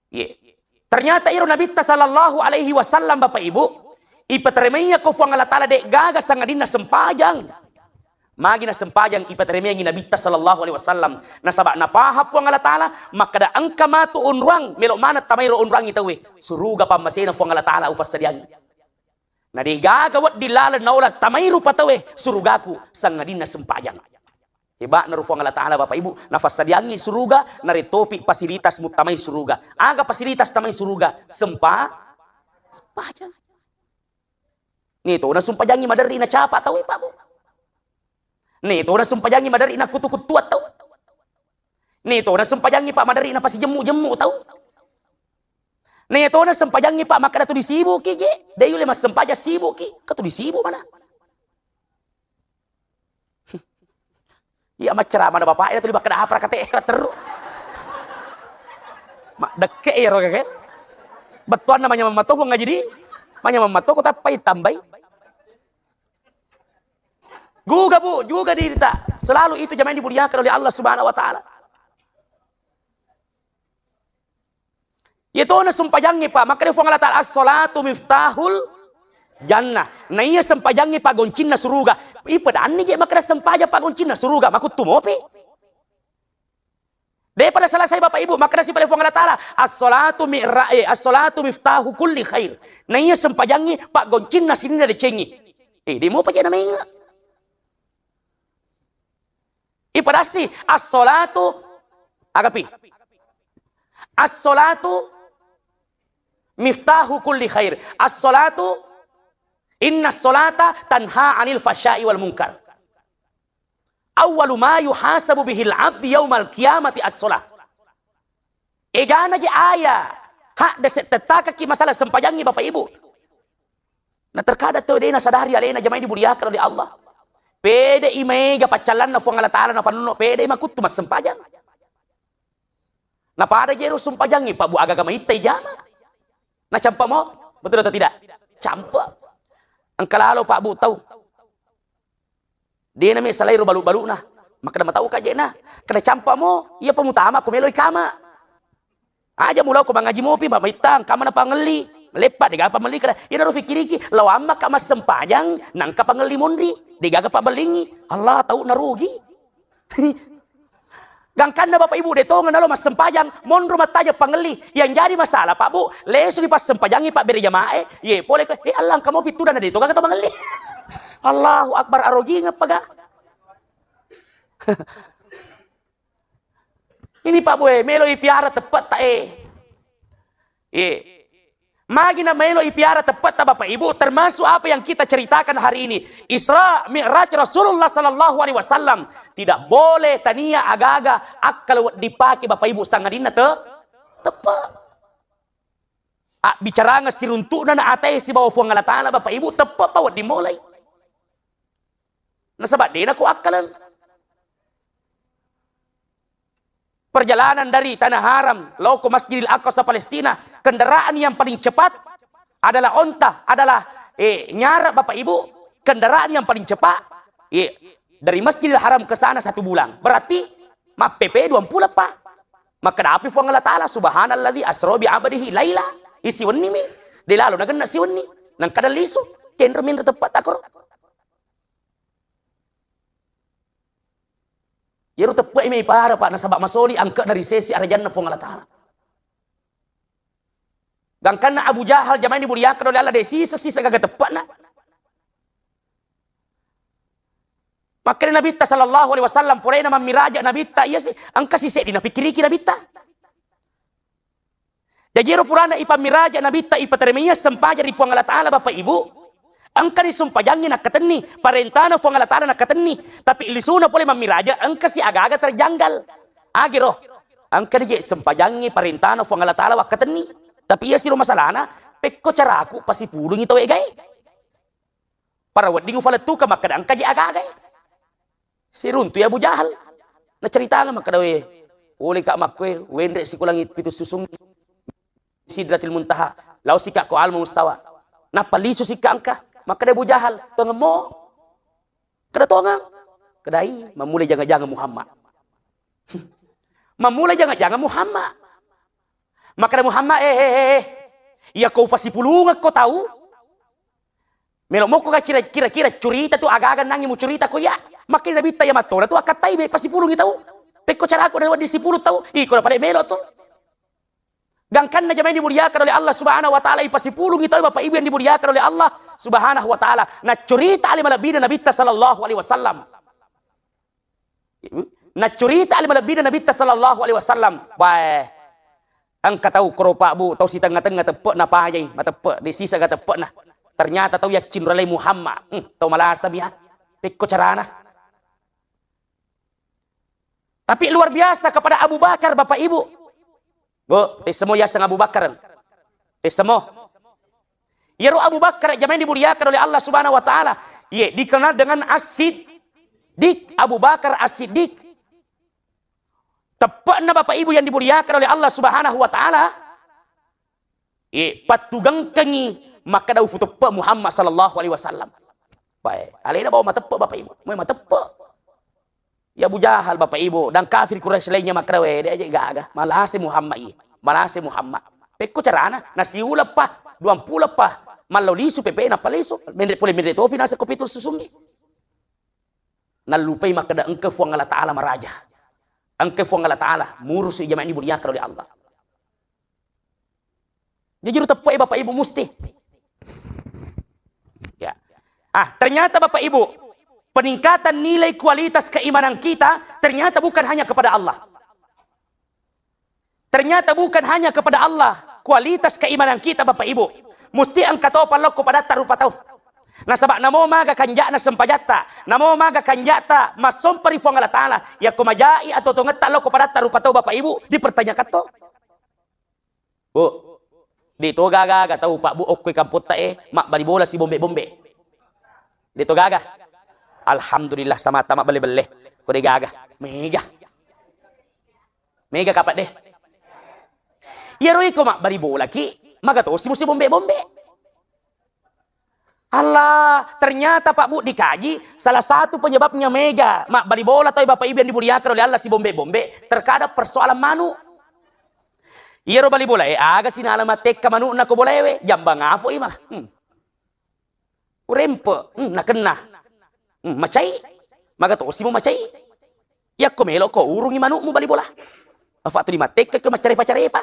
Ye. Ternyata iro Nabitta sallallahu alaihi wasallam, Bapak Ibu, ipateremaiya ko Fuang Allah Ta'ala de gaga sangadinna sempajang. Magi na sempajang ipateremeangi Nabitta sallallahu alaihi wasallam. Nasaba napaham Fuang Allah Ta'ala, makkada engka matu onroang, melo maneng tamairo onroangi tauwe. Suruga pammasena Fuang Allah Ta'ala upassadiangi. Na degaga wedding laleng naola tamai rupa tauwe surugaku, sangadinna sempajang. Heba'na ro Fuang Allah Ta'ala, Bapak Ibu, nafassadiangngi suruga, narettopi fasilitas muttamai suruga. Aga fasilitas tamai suruga? Sempa-, sempajang. Ni to nasumpajangngi maderri nacapa tauwe, Pak Bu. Ni to nasumpajangngi maderri nakkutu-kutuat tau. Ni to nasumpajangngi, Pak, maderri napasijemmu-jemmu tau. Ni to nasumpajangngi, Pak, makkada tu disibuki je. De yulle massempajang sibuki. Ka tu disibu mana? Iya maccarama na bapak e tuli makkada apa rakate terru. Ma dekke ero kake. Bettuanna manyamang mato ngaji di. Manyamang mato ko tappai tambai. Juga, Bu, juga dirita. Selalu itu jamaah yang dimuliakan oleh Allah Subhanahu wa Ta'ala. Iya to nasumpajangngi, Pak. Makkada Fuang Allah Ta'ala, "As-salatu miftahul jannah. Na iya sempajangngi paggoncinna suruga. Ipedanni je makkeda sempajang paggoncinna suruga, makuttu mopi. Depa selesai Bapak Ibu, makkeda si pale Puang Allah Taala, "As-salatu mi'ra-, eh, as-salatu miftahu kulli khair." Na iya sempajangngi paggoncinna sininna decengngi. Eh, de mopa je namainga. Ipadassi, as-salatu, agapi. As-salatu miftahu kulli khair. As-salatu, inna salata tanha anil fahsya'i wal munkar. Awwalu ma yuhasabu bihil abdi yaumal qiyamati as-salah. Egana je aya, hak dese tettakaki masalah sempajangngi Bapak Ibu. Na terkadang tau de nasadari alena jamaah dimuliakan oleh Allah. Pede i maega paccallanna Puang Allah Taala na panonno, pede i makuttu massempajang. Na pada jero sumpajangngi, Pak Bu, aga-aga maittai jama. Na campa mo, betul atau tidak? Campa. Engka lalo Pak Bu tau. De name salai ro balu-baluna. Makkeda matau kajena. Kena campa mo, iya pemutama ko meloi kama. Aja mulao ko mangaji mopi, maittang, kamana pangelli. Leppa, dega pamelli kada. Ina ro fikiriki, lao amma ka massempajang, nangka pangelli monri. Degaga pabellingi. Allah tau narugi. Gangkanna Bapak Ibu, de tongeng nalo massempajang, monro mattajeng pangelli. Yang jadi masalah, Pak Bu, lesu di passempajangi Pak bere jamae, ye pole ko, eh, Allah engka mo pittudana de to gaga to mangelli. Allahu Akbar, arogingeng paga. Ini Pak Bu, eh, melo ipiara teppetta, eh. Ye. Magi na melo ipiara teppetta Bapak Ibu, termasuk apa yang kita ceritakan hari ini. Isra Mi'raj Rasulullah sallallahu alaihi wasallam. Tidak boleh tania agaga akal dipake Bapak Ibu sangadinna te teppe. Abbicarangeng siruntu'na na atae sibawa Puang Allah Taala Bapak Ibu teppe pa wedding molai. Nasaba dena ko akkaleng. Perjalanan dari Tanah Haram lao ke Masjidil Aqsa Palestina, kendaraan yang paling cepat adalah onta, adalah, eh, nyara Bapak Ibu, kendaraan yang paling cepat, eh, dari Masjidil Haram ke sana satu bulan. Berarti mappepe dua puluh pa. Maka dapi Puang Allah Taala, "Subhanalladzi asra bi abdihi laila." Isi wenni mi. De lalo nagenna siwenni. Nangkada lisu. Kenro minro teppetta koro. Yero teppe mai para, Pak, nasaba masoli angke dari sesi arajanna Puang Allah Taala. Gangkanna Abu Jahal jamaah dimuliakan oleh Allah, de sisa-sisa gaga teppena. Makkeda Nabitta sallallahu alaihi wasallam, puraina mammiraja Nabitta, iya si, engka si seddi nafikiriki Nabitta. Jaji ero purana ipammiraja Nabitta, ipaterima iya sempajang ri Puang Allah Taala, Bapak Ibu, engka ni sumpajangngi nakkatenni, parentana Puang Allah Taala nakkatenni, tapi lisuna pole mammiraja engka si aga-aga terjanggal. Agiro, engka ni je sempajangngi parentana Puang Allah Taala wakkatenni, tapi iya siro masalana, pekko caraku pasipulungi tau egae. Para wedding ufalettukeng makkeda engka je aga-agae. Siruntu ya Abu Jahal. Naceritangeng makkeda, "We, pole ka makkoe, wenre sikulangi pitu susungngi Sidratil Muntaha. Lao sika ko Alam Mustawa." Nappa lisu sika engka. Makkeda Abu Jahal, "Tongeng mo?" Keda tongeng. Kedai, mammulai janga-janga Muhammad. Mammulai janga-janga Muhammad. Makkeda Muhammad, "Eh, eh, eh, eh. Iya ko upasipulungekko tau, melo mokko ga cira-, kira-kira curita tu aga-aga nangi mucurita ko iya?" Makkeda Nabitta, "Iya mattona tu akkattai me pasipulungi tau. Pekko caraku na wedding sipulung tau, iko na pale melo tu." Gangkanna jamaah dimuliakan oleh Allah Subhanahu wa Ta'ala, ipasipulungi tau Bapak Ibu yang dimuliakan oleh Allah Subhanahu wa Ta'ala. Naccurita ale malebbina Nabitta sallallahu alaihi wasallam. Naccurita ale malebbina Nabitta sallallahu alaihi wasallam. Bae. Engka tau koro Pak Bu, tau sitengnga-tengnga teppe'na pajai, mateppe', de sisa ga teppe'na. Ternyata tau yaccinrolai Muhammad. Hmm, tau malasa mi ha. Pekko carana. Tapi luar biasa kepada Abu Bakar, Bapak Ibu. Bu, pessemo yaseng Abu Bakar. Pessemo. Iyaro Abu Bakar jamaah dimuliakan oleh Allah Subhanahu wa Ta'ala. Iye, dikenal dengan As-Siddiq. Abu Bakar As-Siddiq. Teppe'na Bapak Ibu yang dimuliakan oleh Allah Subhanahu wa Ta'ala. Iye, pattugengkengi makkeda ufuteppe Muhammad sallallahu alaihi wasallam. Bae, alena bawa mateppe Bapak Ibu. Moe mateppe. Ya Abu Jahal, Bapak Ibu, dan kafir Quraisy lainnya makkeda, "We, de aja gaga. Malase Muhammad i. Malase Muhammad." Pekko carana, nasiuleng pa, duampulo pa. Mallau lisu pepe nappa lisu, menre pole menre topi nasa kopi tu susungi. Nallupai makkeda engka Fuang Allah Ta'ala maraja. Engka Fuang Allah Ta'ala murusu jamaah ini dimuliakan oleh Allah. Jadi ro teppo'e Bapak Ibu musti. Ya. Ah, ternyata Bapak Ibu, peningkatan nilai kualitas keimanan kita ternyata bukan hanya kepada Allah. Ternyata bukan hanya kepada Allah, kualitas keimanan kita Bapak Ibu. Musti engka to pallokko padatta rupa tau. Nasaba namo maga kanja'na sempajatta, namo maga kanja'ta massompa ri Fuang Allah Ta'ala, yakko majai atau tongetta lokko padatta rupa tau Bapak Ibu, dipertanyakan to. Bu, de to gaga-gaga tau Pak Bu okkoi kampotta e, mabbali bola si bombe-bombe. De to gaga. Alhamdulillah samata mabbale-belle. Ko de gaga. Mega. Mega kapang de. Iyaro iko mabbali bola ki, maga tosi musi bombe-bombe. Allah, ternyata Pak Bu dikaji, salah satu penyebabnya mega mabbali bola tau Bapak Ibu yang dimuliakan oleh Allah si bombe-bombe, terkadang persoalan manu. Iyaro bali bola e, aga sinala matekka manukna ko bola ewe, jambang afo ima. Hmm. Urempe, hmm, nakenna. Hmm, macai. Maga tosi mu macai. Yakko melo ko urungi manukmu bali bola. Afa tu dimatekka ko macarepa-carepa.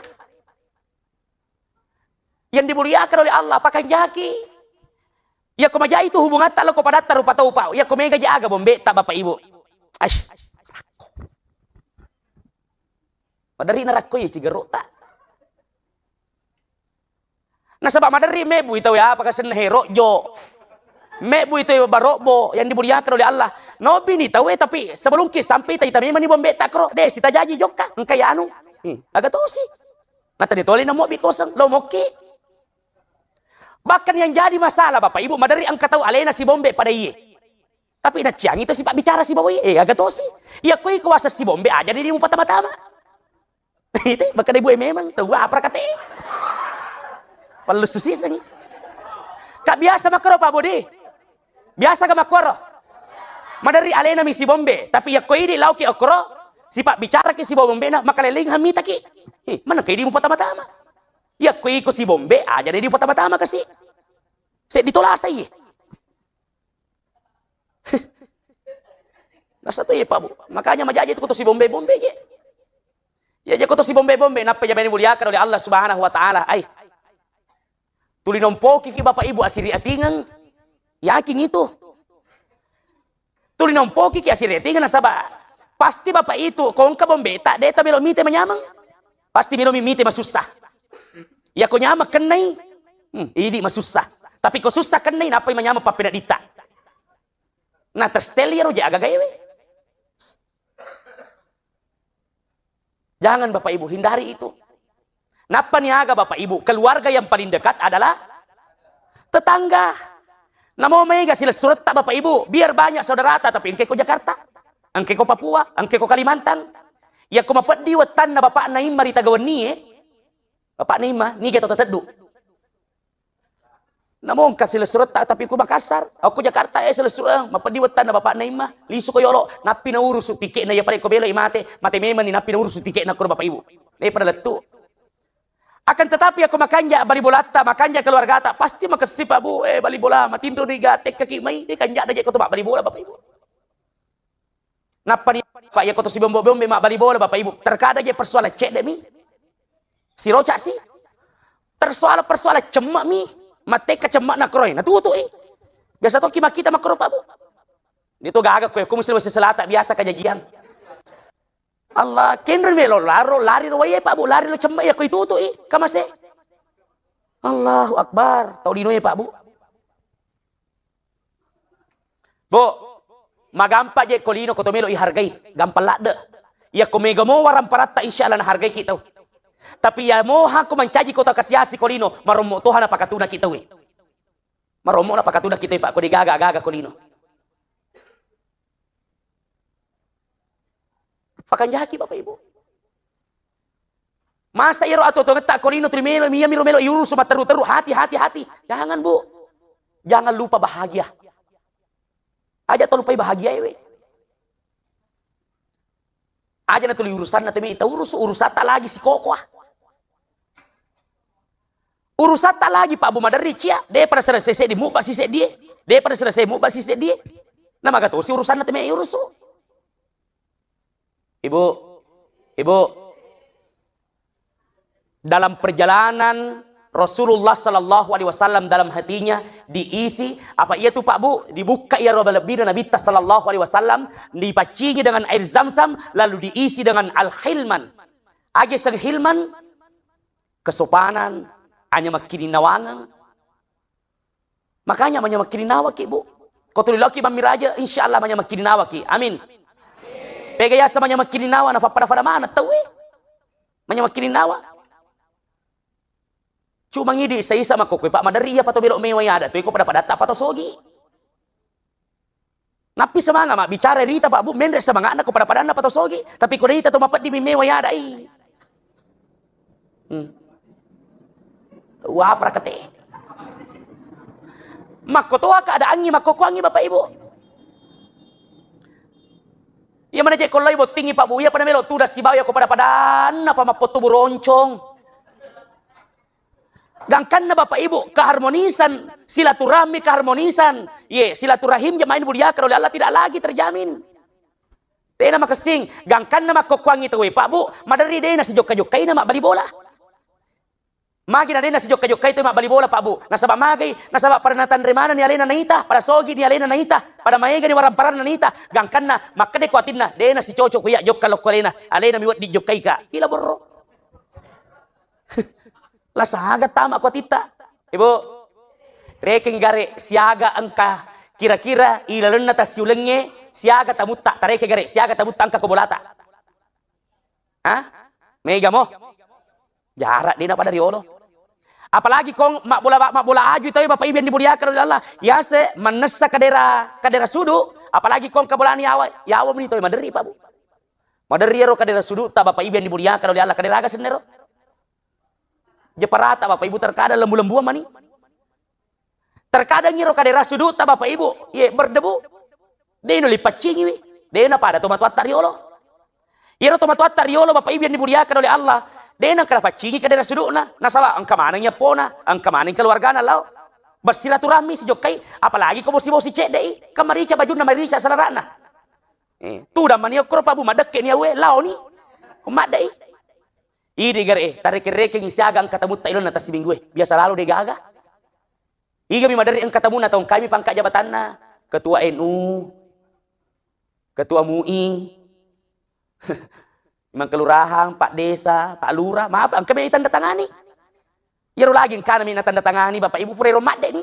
Yang dimuliakan oleh Allah, pakanjaki. Yakko majai tu hubungatta lokko padatta rupa tau Pak. Yakko mega ja aga bombetta Bapak Ibu. Aish. Maderri narakko iya cigerota. Nasaba maderri mebbu itau ya apa kasenna hero jo. Mebbu itau barobbo yang dimuliakan oleh Allah. Nobi ni tau e tapi sebelum ki sampai ita ita memang ni bombetta kro. De sita jaji jokka engka yanu. Hmm, aga tosi. Natani tole namo bi kosong lo mokki. Bahkan yang jadi masalah Bapak Ibu maderri engka tau alena si bombe pada iye. Tapi naciangi to sipabbicara sibawa iye, eh, aga tosi. Iya koi kuasa si bombe aja ni mupatama-tama. Itu maka ibu memang tahu apa kata. Perlu susiseng. Kak biasa makro Pak Budi. Biasa ga makoro. Maderri alena mi si bombe, tapi iya koi di lauki okro, sipabbicara ki si bombe na makaleleng hamita ki. Eh, mana kei di mupatama-tama. Iya koi ko si bombe aja ni mupatama-tama kasi. Seddi tolasa iye. Nasa to iye Pak Bu. Makanya majaji tu ko to si bombe-bombe je. Ya je ko to si bombe-bombe nappa jamani muliakan oleh Allah Subhanahu wa Ta'ala. Ai. Tuli nompoki ki Bapak Ibu asiri atingeng. Yakin itu. Tuli nompoki ki asiri atingeng nasaba pasti Bapak itu ko engka bombe ta de ta melo mite manyameng. Pasti melo mi mite masussa. Ya ko nyameng kennai. Hmm, idi masussa. Tapi ko sussa kennai nappai manyameng pappenedditta. Nah, tersetel iyaro je aga gaewe. Jangan Bapak Ibu, hindari itu. Nappa niaga Bapak Ibu, keluarga yang paling dekat adalah tetangga. Namo mega silessuretta Bapak Ibu, biar banyak saudarata tapi engke ko Jakarta, engke ko Papua, engke ko Kalimantan. Yakko mapeddi wettanna bapakna imma ri Tagawennie, bapakna imma niga to tateddu. Namo engka silessuretta tapi ku Makassar, okko Jakarta e silessureng, mapeddi wettanna bapakna imma, lisu ko yolo, nappi naurusu tiketna iya pale ko belo i mate, mate memang ni nappi naurusu tiketna ko Bapak Ibu. Daripada lettu. Akan tetapi yakko makanja bali bolatta, makanja keluargata, pasti makessing Pak Bu, eh bali bola, matinro ni ga tekka ki mai, de kanja na je ko to bali bola Bapak Ibu. Nappa ni Pak, yakko to si bombe-bombe mabbali bola Bapak Ibu, terkadang je persoalan cedde mi. Siroca si. Persoalan-persoalan cemme mi. Matekka cemme na kroi, na tutu i. Biasa to ki makkita makro Pak Bu. Itu gaga ko ko muslim selatan biasa kajajian. Allah, kenro melo laro lari ro wae Pak Bu, lari lo cemme yakko itutu i, kamase. Allahu Akbar, tau lino e Pak Bu. Bu, magampa je ko lino ko to melo ihargai, gampang ladde. Yakko mega mo waramparatta insya Allah nahargai ki tau. Tapi ya moha ko mancaji ko tau kasiasi ko lino, marommo toha napakatuna ki tau e. Marommo napakatuna ki tau e Pak ko digaga-gaga ko lino. Pakanjaki Bapak Ibu. Masa iyaro atuo-tuongetta ko lino tuli melo, iya miro melo iurusu matteru-teru, hati, hati, hati. Jangan, Bu. Jangan lupa bahagia. Aja talupai bahagia ewe. Aja natuli urusanna temi, taurusu urusatta lagi sikokoa. Urusatta lagi, Pak Bu, maderri cia, de pada selesai seddi mubba siseddie, de pada selesai mubba siseddie. Nah, maga tosi urusanna teme urusu. Ibu, Ibu, dalam perjalanan Rasulullah sallallahu alaihi wasallam dalam hatinya diisi, apa iya tu, Pak Bu, dibukka iya roba lebbina Nabitta sallallahu alaihi wasallam, dipaccingi dengan air Zamzam, lalu diisi dengan al-hilman. Age seng hilman, kesopanan, anyamakkininnawangeng. Makanya manyamakkininnawaki, Bu. Ko tuli laoki mammiraja, insya Allah manyamakkininnawaki. Amin. Pega yasa manyamakkininnawang, nafappada-pada maneng tauwe. Manyamakkininnawang. Cuma ngidi isa-isa makkokkoe, Pak, maderri iya pato belo mewa yada tu, iko pada-padatta pato sogi. Nappi semangat mabbicara rita, Pak Bu, menre semangatna ko pada-padanna pato sogi. Tapi ko rita to mapeddi mi mewa yadai. Hmm. Wapra kete. Makkotoa keadaangngi, makkokkoangngi, Bapak Ibu. Iya mana je kolloi bottingi, Pak Bu, iya pada melo tuda sibawa iya ko pada-padanna pa mappottu buroncong. Gangkanna Bapak Ibu, keharmonisan, silaturahmi, keharmonisan, ye, silaturahim jemaah yang dimuliakan oleh Allah tidak lagi terjamin. Tena makessing, gangkanna makkokkoangngi tauwe, Pak Bu, maderri de nasijokka-jokkaina mabbali bola. Magi na de nasijokka-jokkai tauwe mabbali bola, Pak Bu. Nasaba magai, nasaba pada natanre manenni alena naita, pada sogi ni alena naita, pada maega ni waramparanna naita, gangkanna makkeda ko atinna, de nasicocok ko iya jokka lokko alena, alena mi wedding jokkaika. Ila borro. La siaga tama ko atitta. Ibu, rekeng gare siaga engka kira-kira ilalenna tasiulengnge siaga tamutta, tareke gare siaga tamutta engka ko bolata. Hah? Mega mo? Jarak dina pada riolo. Apalagi kong mabbola, mabbola aju tawi Bapak Ibu yang dimuliakan oleh Allah. Yase mannessa kadera, kadera sudu, apalagi kong kabolani yawa, yawa meni tawi maderri, Pak Bu. Maderri ero kadera sudu ta Bapak Ibu yang dimuliakan oleh Allah, kadera aga sennero. Jeparata Bapak Ibu terkadang lembu-lembuan mani. Terkadang iro kadera sudu'ta Bapak Ibu, ye berdebu. De nuli paccingiwi. De napada tomatoatta riolo. Iro tomatoatta riolo Bapak Ibu yang dimuliakan oleh Allah, de nengka napaccingi kadera sudu'na. Nasaba engka maneng nyappona, engka maneng keluargana lao bersilaturahmi sijokkai, apalagi ko bosi-bosi cedde'i. Kan marica bajunna, marica selera'na. Eh, tudang mani okkoro Pak Bu, maddekke ni awe, laoni. Ko madde'i. Idi gare, tarekeng-rekengi siaga engka tamutta ilonna tassiminggue. Biasa lalo de gaga. Igami maderri engka tamuna tau engkami pangkat jabatanna, ketua N U, ketua M U I, imang kelurahan, pak desa, pak lurah, maaf, engka mi tanda tangani. Iyaro lagi engkana mi na tanda tangani, Bapak Ibu, pura ero madde ni.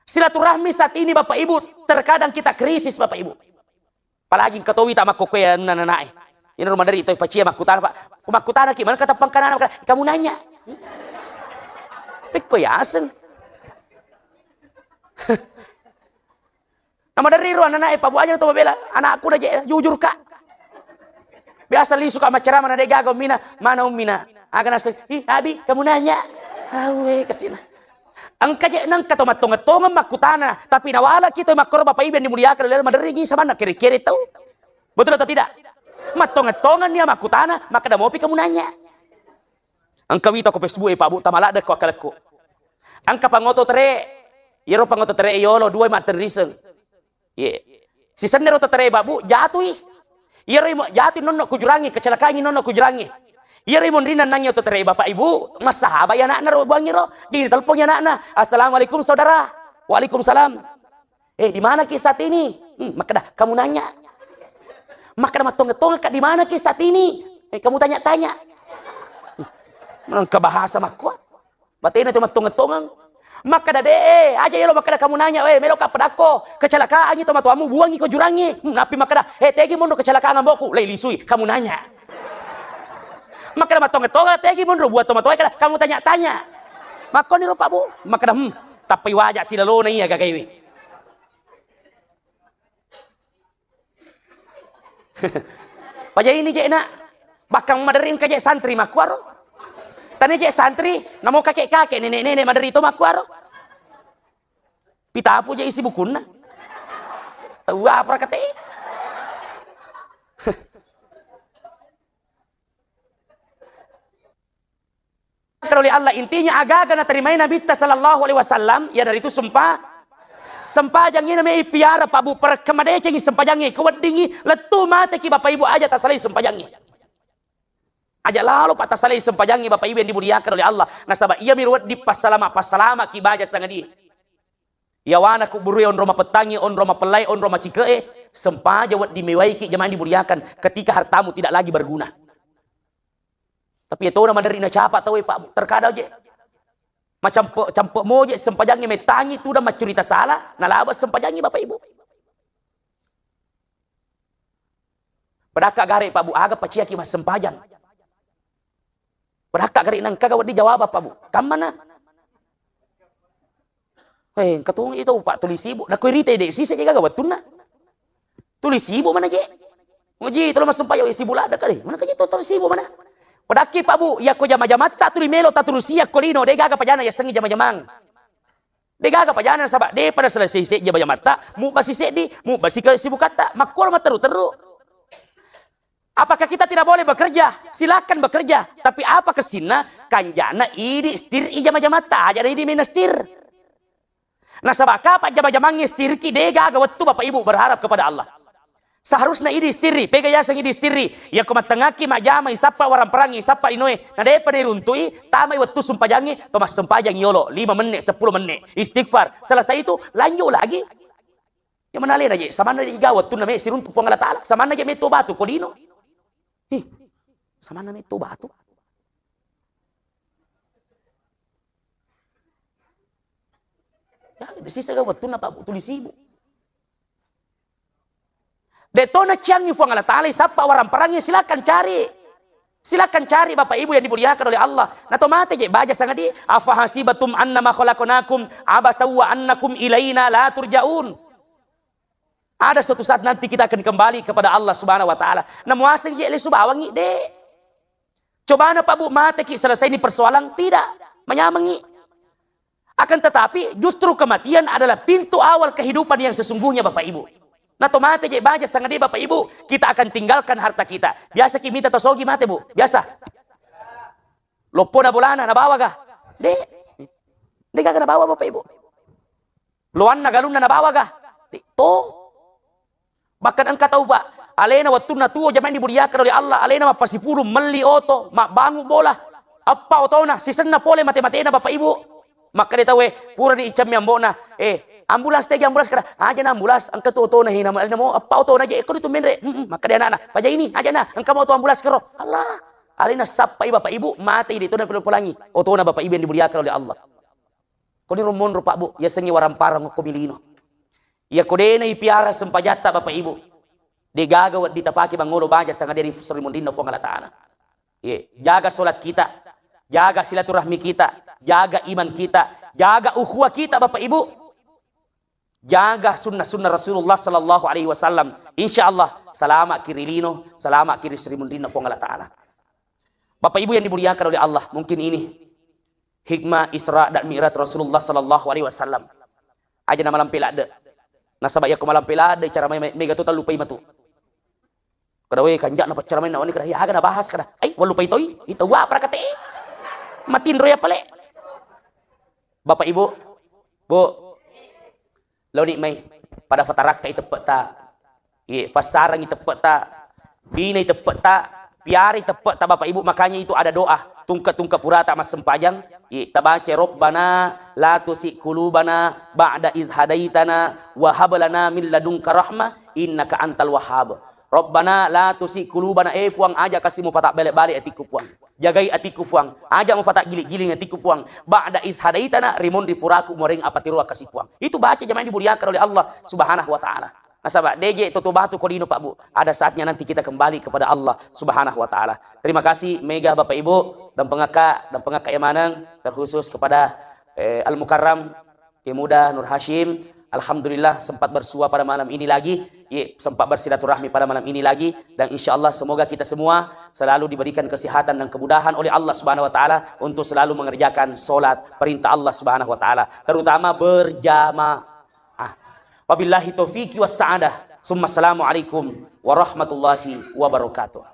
Silaturahmi saat ini, Bapak Ibu, terkadang kita krisis, Bapak Ibu. Apalagi engka towi ta makkokkoe anunna nanae. Iyaro maderri toi pacia makkutana, Pak. Ku makkutanaki, mana kata pangkanana, kamu nanya. Pekko yaseng. Namaderri ro ananae, Pak, buaja to mabela anakku na je, jujur, Kak. Biasa lisu ka maccarama na de gaga ummina, mana ummina? Aga naseng, "Ih, Abi, kamu nanya." Awe, kasina. Engka je nengka to mattongeng-tongeng makkutana, tapi nawalaki to makkoro Bapak Ibu yang dimuliakan oleh Allah, maderri gi samanna kere-kere tau. Betul atau tidak? Mattongeng-tongeng nia makkutana, makkeda mopi kamu nanya. Engka wita ko Facebook e, Pak Bu, tamaladde ko akkalekku. Engka pangoto tere, iyaro pangoto tere yolo dua matteriseng. Ye. Sisennero to tere, Pak Bu, jatui. Iyaro imo jatui nonno kujurangi, kecelakaangi nonno kujurangi. Iyaro imonrinna nangnge to tere, Bapak Ibu, massahaba ya anakna ro buangiro, dini telpon ya anakna. "Assalamualaikum, Saudara." "Waalaikumsalam." "Eh, di mana ki saat ini?" "Hmm, makkeda, kamu nanya." Makkeda, "Mattongeng-tongeng ka, di mana ki saat ini? Eh, kamu tanya-tanya." Nengka bahasa makkua. Batena tu mattongeng-tongeng. Makkeda, "De, eh, aja yelo makkeda kamu nanya, weh, melo ka pedakko. Kecelakaan itu matuamu, buangi ko jurangi." Hmm, napi makkeda, "Eh, tegi monro kecelakaan amboku." Lai lisui, "Kamu nanya." Makkeda, "Mattongeng-tongeng, tegi monro buat to matoa kada, kamu tanya-tanya." Makkoni ro, Pak Bu. Makkeda, "Hmm, tappai waja silalona iya gagaiwi." Paja ini je na, bakkang maderri engka je santri makkuaro. Tani je santri, namo kakek-kakek, nenek-nenek maderri to makkuaro. Pitapu je isi bukunna. Tahu apa kate? Oleh Allah, intinya agaga naterimai Nabitta sallallahu alaihi wasallam, iyanaritu sempa-, sempajangngi namai piara, Pak Bu, perekka madecengi sempajangngi, keweddingi lettu mateki Bapak Ibu aja tasalai sempajangngi. Aja lalo Pak tasalai sempajangngi Bapak Ibu yang dimuliakan oleh Allah. Nasaba iyami wedding passalama-, passalamaki baja sangadie. Yawana kubburue onro mapettangi, onro mapellai, onro macike'e, sempaja wedding mewaiki jamaah dimuliakan ketika hartamu tidak lagi berguna. Tapi yatona maderri nacapa tauwe, Pak, terkadang je macampe-, campe moje sempajangnge mettangi tudang maccurita sala, nalaba sempajangngi Bapak Ibu. Padakka gare, Pak Bu, aga paciaki massempajang. Padakka gare nangkaga wedding jawaba, Pak Bu. Kammana? Eh, engka tongi itu, Pak, tuli sibuk. Nakko irite de sise je gaga wettunna. Tuli sibuk mana je? Muji, tuli massempajang, eh, sibuk ladde kali. Mana kaji to tuli sibuk mana? Padakki, Pak Bu, yakko jama-jamatta tuli melo taturusi yakko lino, de gaga pajana yasengi jama-jamang. De gaga pajana nasaba de pada selesai seja jama-jamatta, mubba siseddi, mubba sike sibukatta, makkoro matteru-teru. Apakah kita tidak boleh bekerja? Silakan bekerja. Tapi apa kesinna? Kanjana idi stir i jama-jamatta, aja idi mena stir. Nasaba kapa jama-jamangnge stirki de gaga wettu Bapak Ibu berharap kepada Allah. Seharusna idi stirri, pega yaseng idi stirri. Yakko mattengaki majama isappa warang perangi, isappa linoe, na depa diruntui, tamai wettu sumpajangnge, to massempajang yolo, lima menit, sepuluh menit, istighfar. Selesai itu, lanjut lagi. Ya manalena je, samanna je iga wettunna me siruntu Puang Allah Taala, samanna je me to batu ko lino. Ih, samanna me to batu. Ya, de sisa ga wettunna Pak Bu tuli sibuk. De to naciangi Puang Allah Taala, sappa warang perangi, silakan cari. Silakan cari Bapak Ibu yang dimuliakan oleh Allah. Na to mate je baja sangadi, "Afahasibatum annama khalaqnakum abasa wa annakum ilaina la turja'un." Ada suatu saat nanti kita akan kembali kepada Allah Subhanahu wa Taala. Na muaseng je lesu bawangi de. Cobana Pak Bu, mateki selesai ini persoalan? Tidak. Manyamengi. Akan tetapi justru kematian adalah pintu awal kehidupan yang sesungguhnya Bapak Ibu. Na to mate je baja sangadi Bapak Ibu, kita akan tinggalkan harta kita. Biasa ki mita to sogi mate Bu, biasa. Loppona bolana nabawa ga? De. De gaga nabawa Bapak Ibu. Loanna galunna nabawa ga? De to. Bahkan engka tau, Pak, alena wettunna tuo jamaah dimuliakan oleh Allah, alena mappasipulung melli oto, mabbangu bola, eppa otona, sisenna pole mate-matena Bapak Ibu. Makkeda tauwe, purani icammi ambo'na, "Eh, ambulans tegi ambulans," kada, "Aja na ambulans, engka tu otona hina, alena mo eppa otona je, ekko tu menre." "Mm-mm," makkeda anakna, "Pajaini, aja na, engka mo oto ambulans kero." Allah, alena sappai Bapak Ibu, mate de tona pole-polangi otona Bapak Ibu yang dimuliakan oleh Allah. Koni ro monro Pak Bu, yasengnge waramparang okko bilino. Iyako de naipiara sempajatta Bapak Ibu, de gaga wedding tapake mangolo baja sangaderi seri munrinna Puang Allah Taala. Ye, jaga sholat kita, jaga silaturahmi kita, jaga iman kita, jaga ukhuwah kita Bapak Ibu. Jaga sunnah-sunnah Rasulullah sallallahu alaihi wasallam. Insya Allah, salama ki ri lino, salama ki ri seri munrinna Puang Allah Taala. Bapak Ibu yang dimuliakan oleh Allah, mungkin ini hikmah Isra dan Mi'raj Rasulullah sallallahu alaihi wasallam. Aja na malampe ladde. Nasaba iyako malampe ladde cara mai, mai, mega tu tallupai matu. Kada we kanjak na paccara mai na wani kada, ya aga na bahas kada. Ai, wallupai toi, ita wa parakate. Matinro ya pale. Bapak Ibu, Bu, laoni mai pada fatarakka i teppe'ta. Iye, fassarangi teppe'ta, binai teppe'ta, piarai teppe'ta Bapak Ibu, makanya itu ada doa, tungke-tungke purata massempajang, iye, tabaca, "Rabbana la tusi qulubana ba'da iz hadaitana wa hab lana min ladunka rahmah innaka antal wahhab." "Rabbana la tusi qulubana," eh Puang, aja kasi mupatabbale-bale atikku Puang. Jagai atikku Puang, aja mupatajjiling-jiling atikku Puang. "Ba'da iz hadaitana," rimonri puraku muareng apatiroa kasi Puang. Itu baca jamaah dimuliakan oleh Allah Subhanahu wa Ta'ala. Nasaba deje toto batu ko lino Pak Bu. Ada saatnya nanti kita kembali kepada Allah Subhanahu wa Ta'ala. Terima kasih mega Bapak Ibu, dampengakka, dampengakka ya maneng, terkhusus kepada, eh, Al Mukarram, Pemuda Nur Hashim. Alhamdulillah sempat bersua pada malam ini lagi, ye, sempat bersilaturahmi pada malam ini lagi, dan insya Allah semoga kita semua selalu diberikan kesehatan dan kemudahan oleh Allah Subhanahu wa Ta'ala untuk selalu mengerjakan sholat perintah Allah Subhanahu wa Ta'ala, terutama berjamaah. Wabillahi taufiqi was sa'adah. Summa assalamualaikum warahmatullahi wabarakatuh.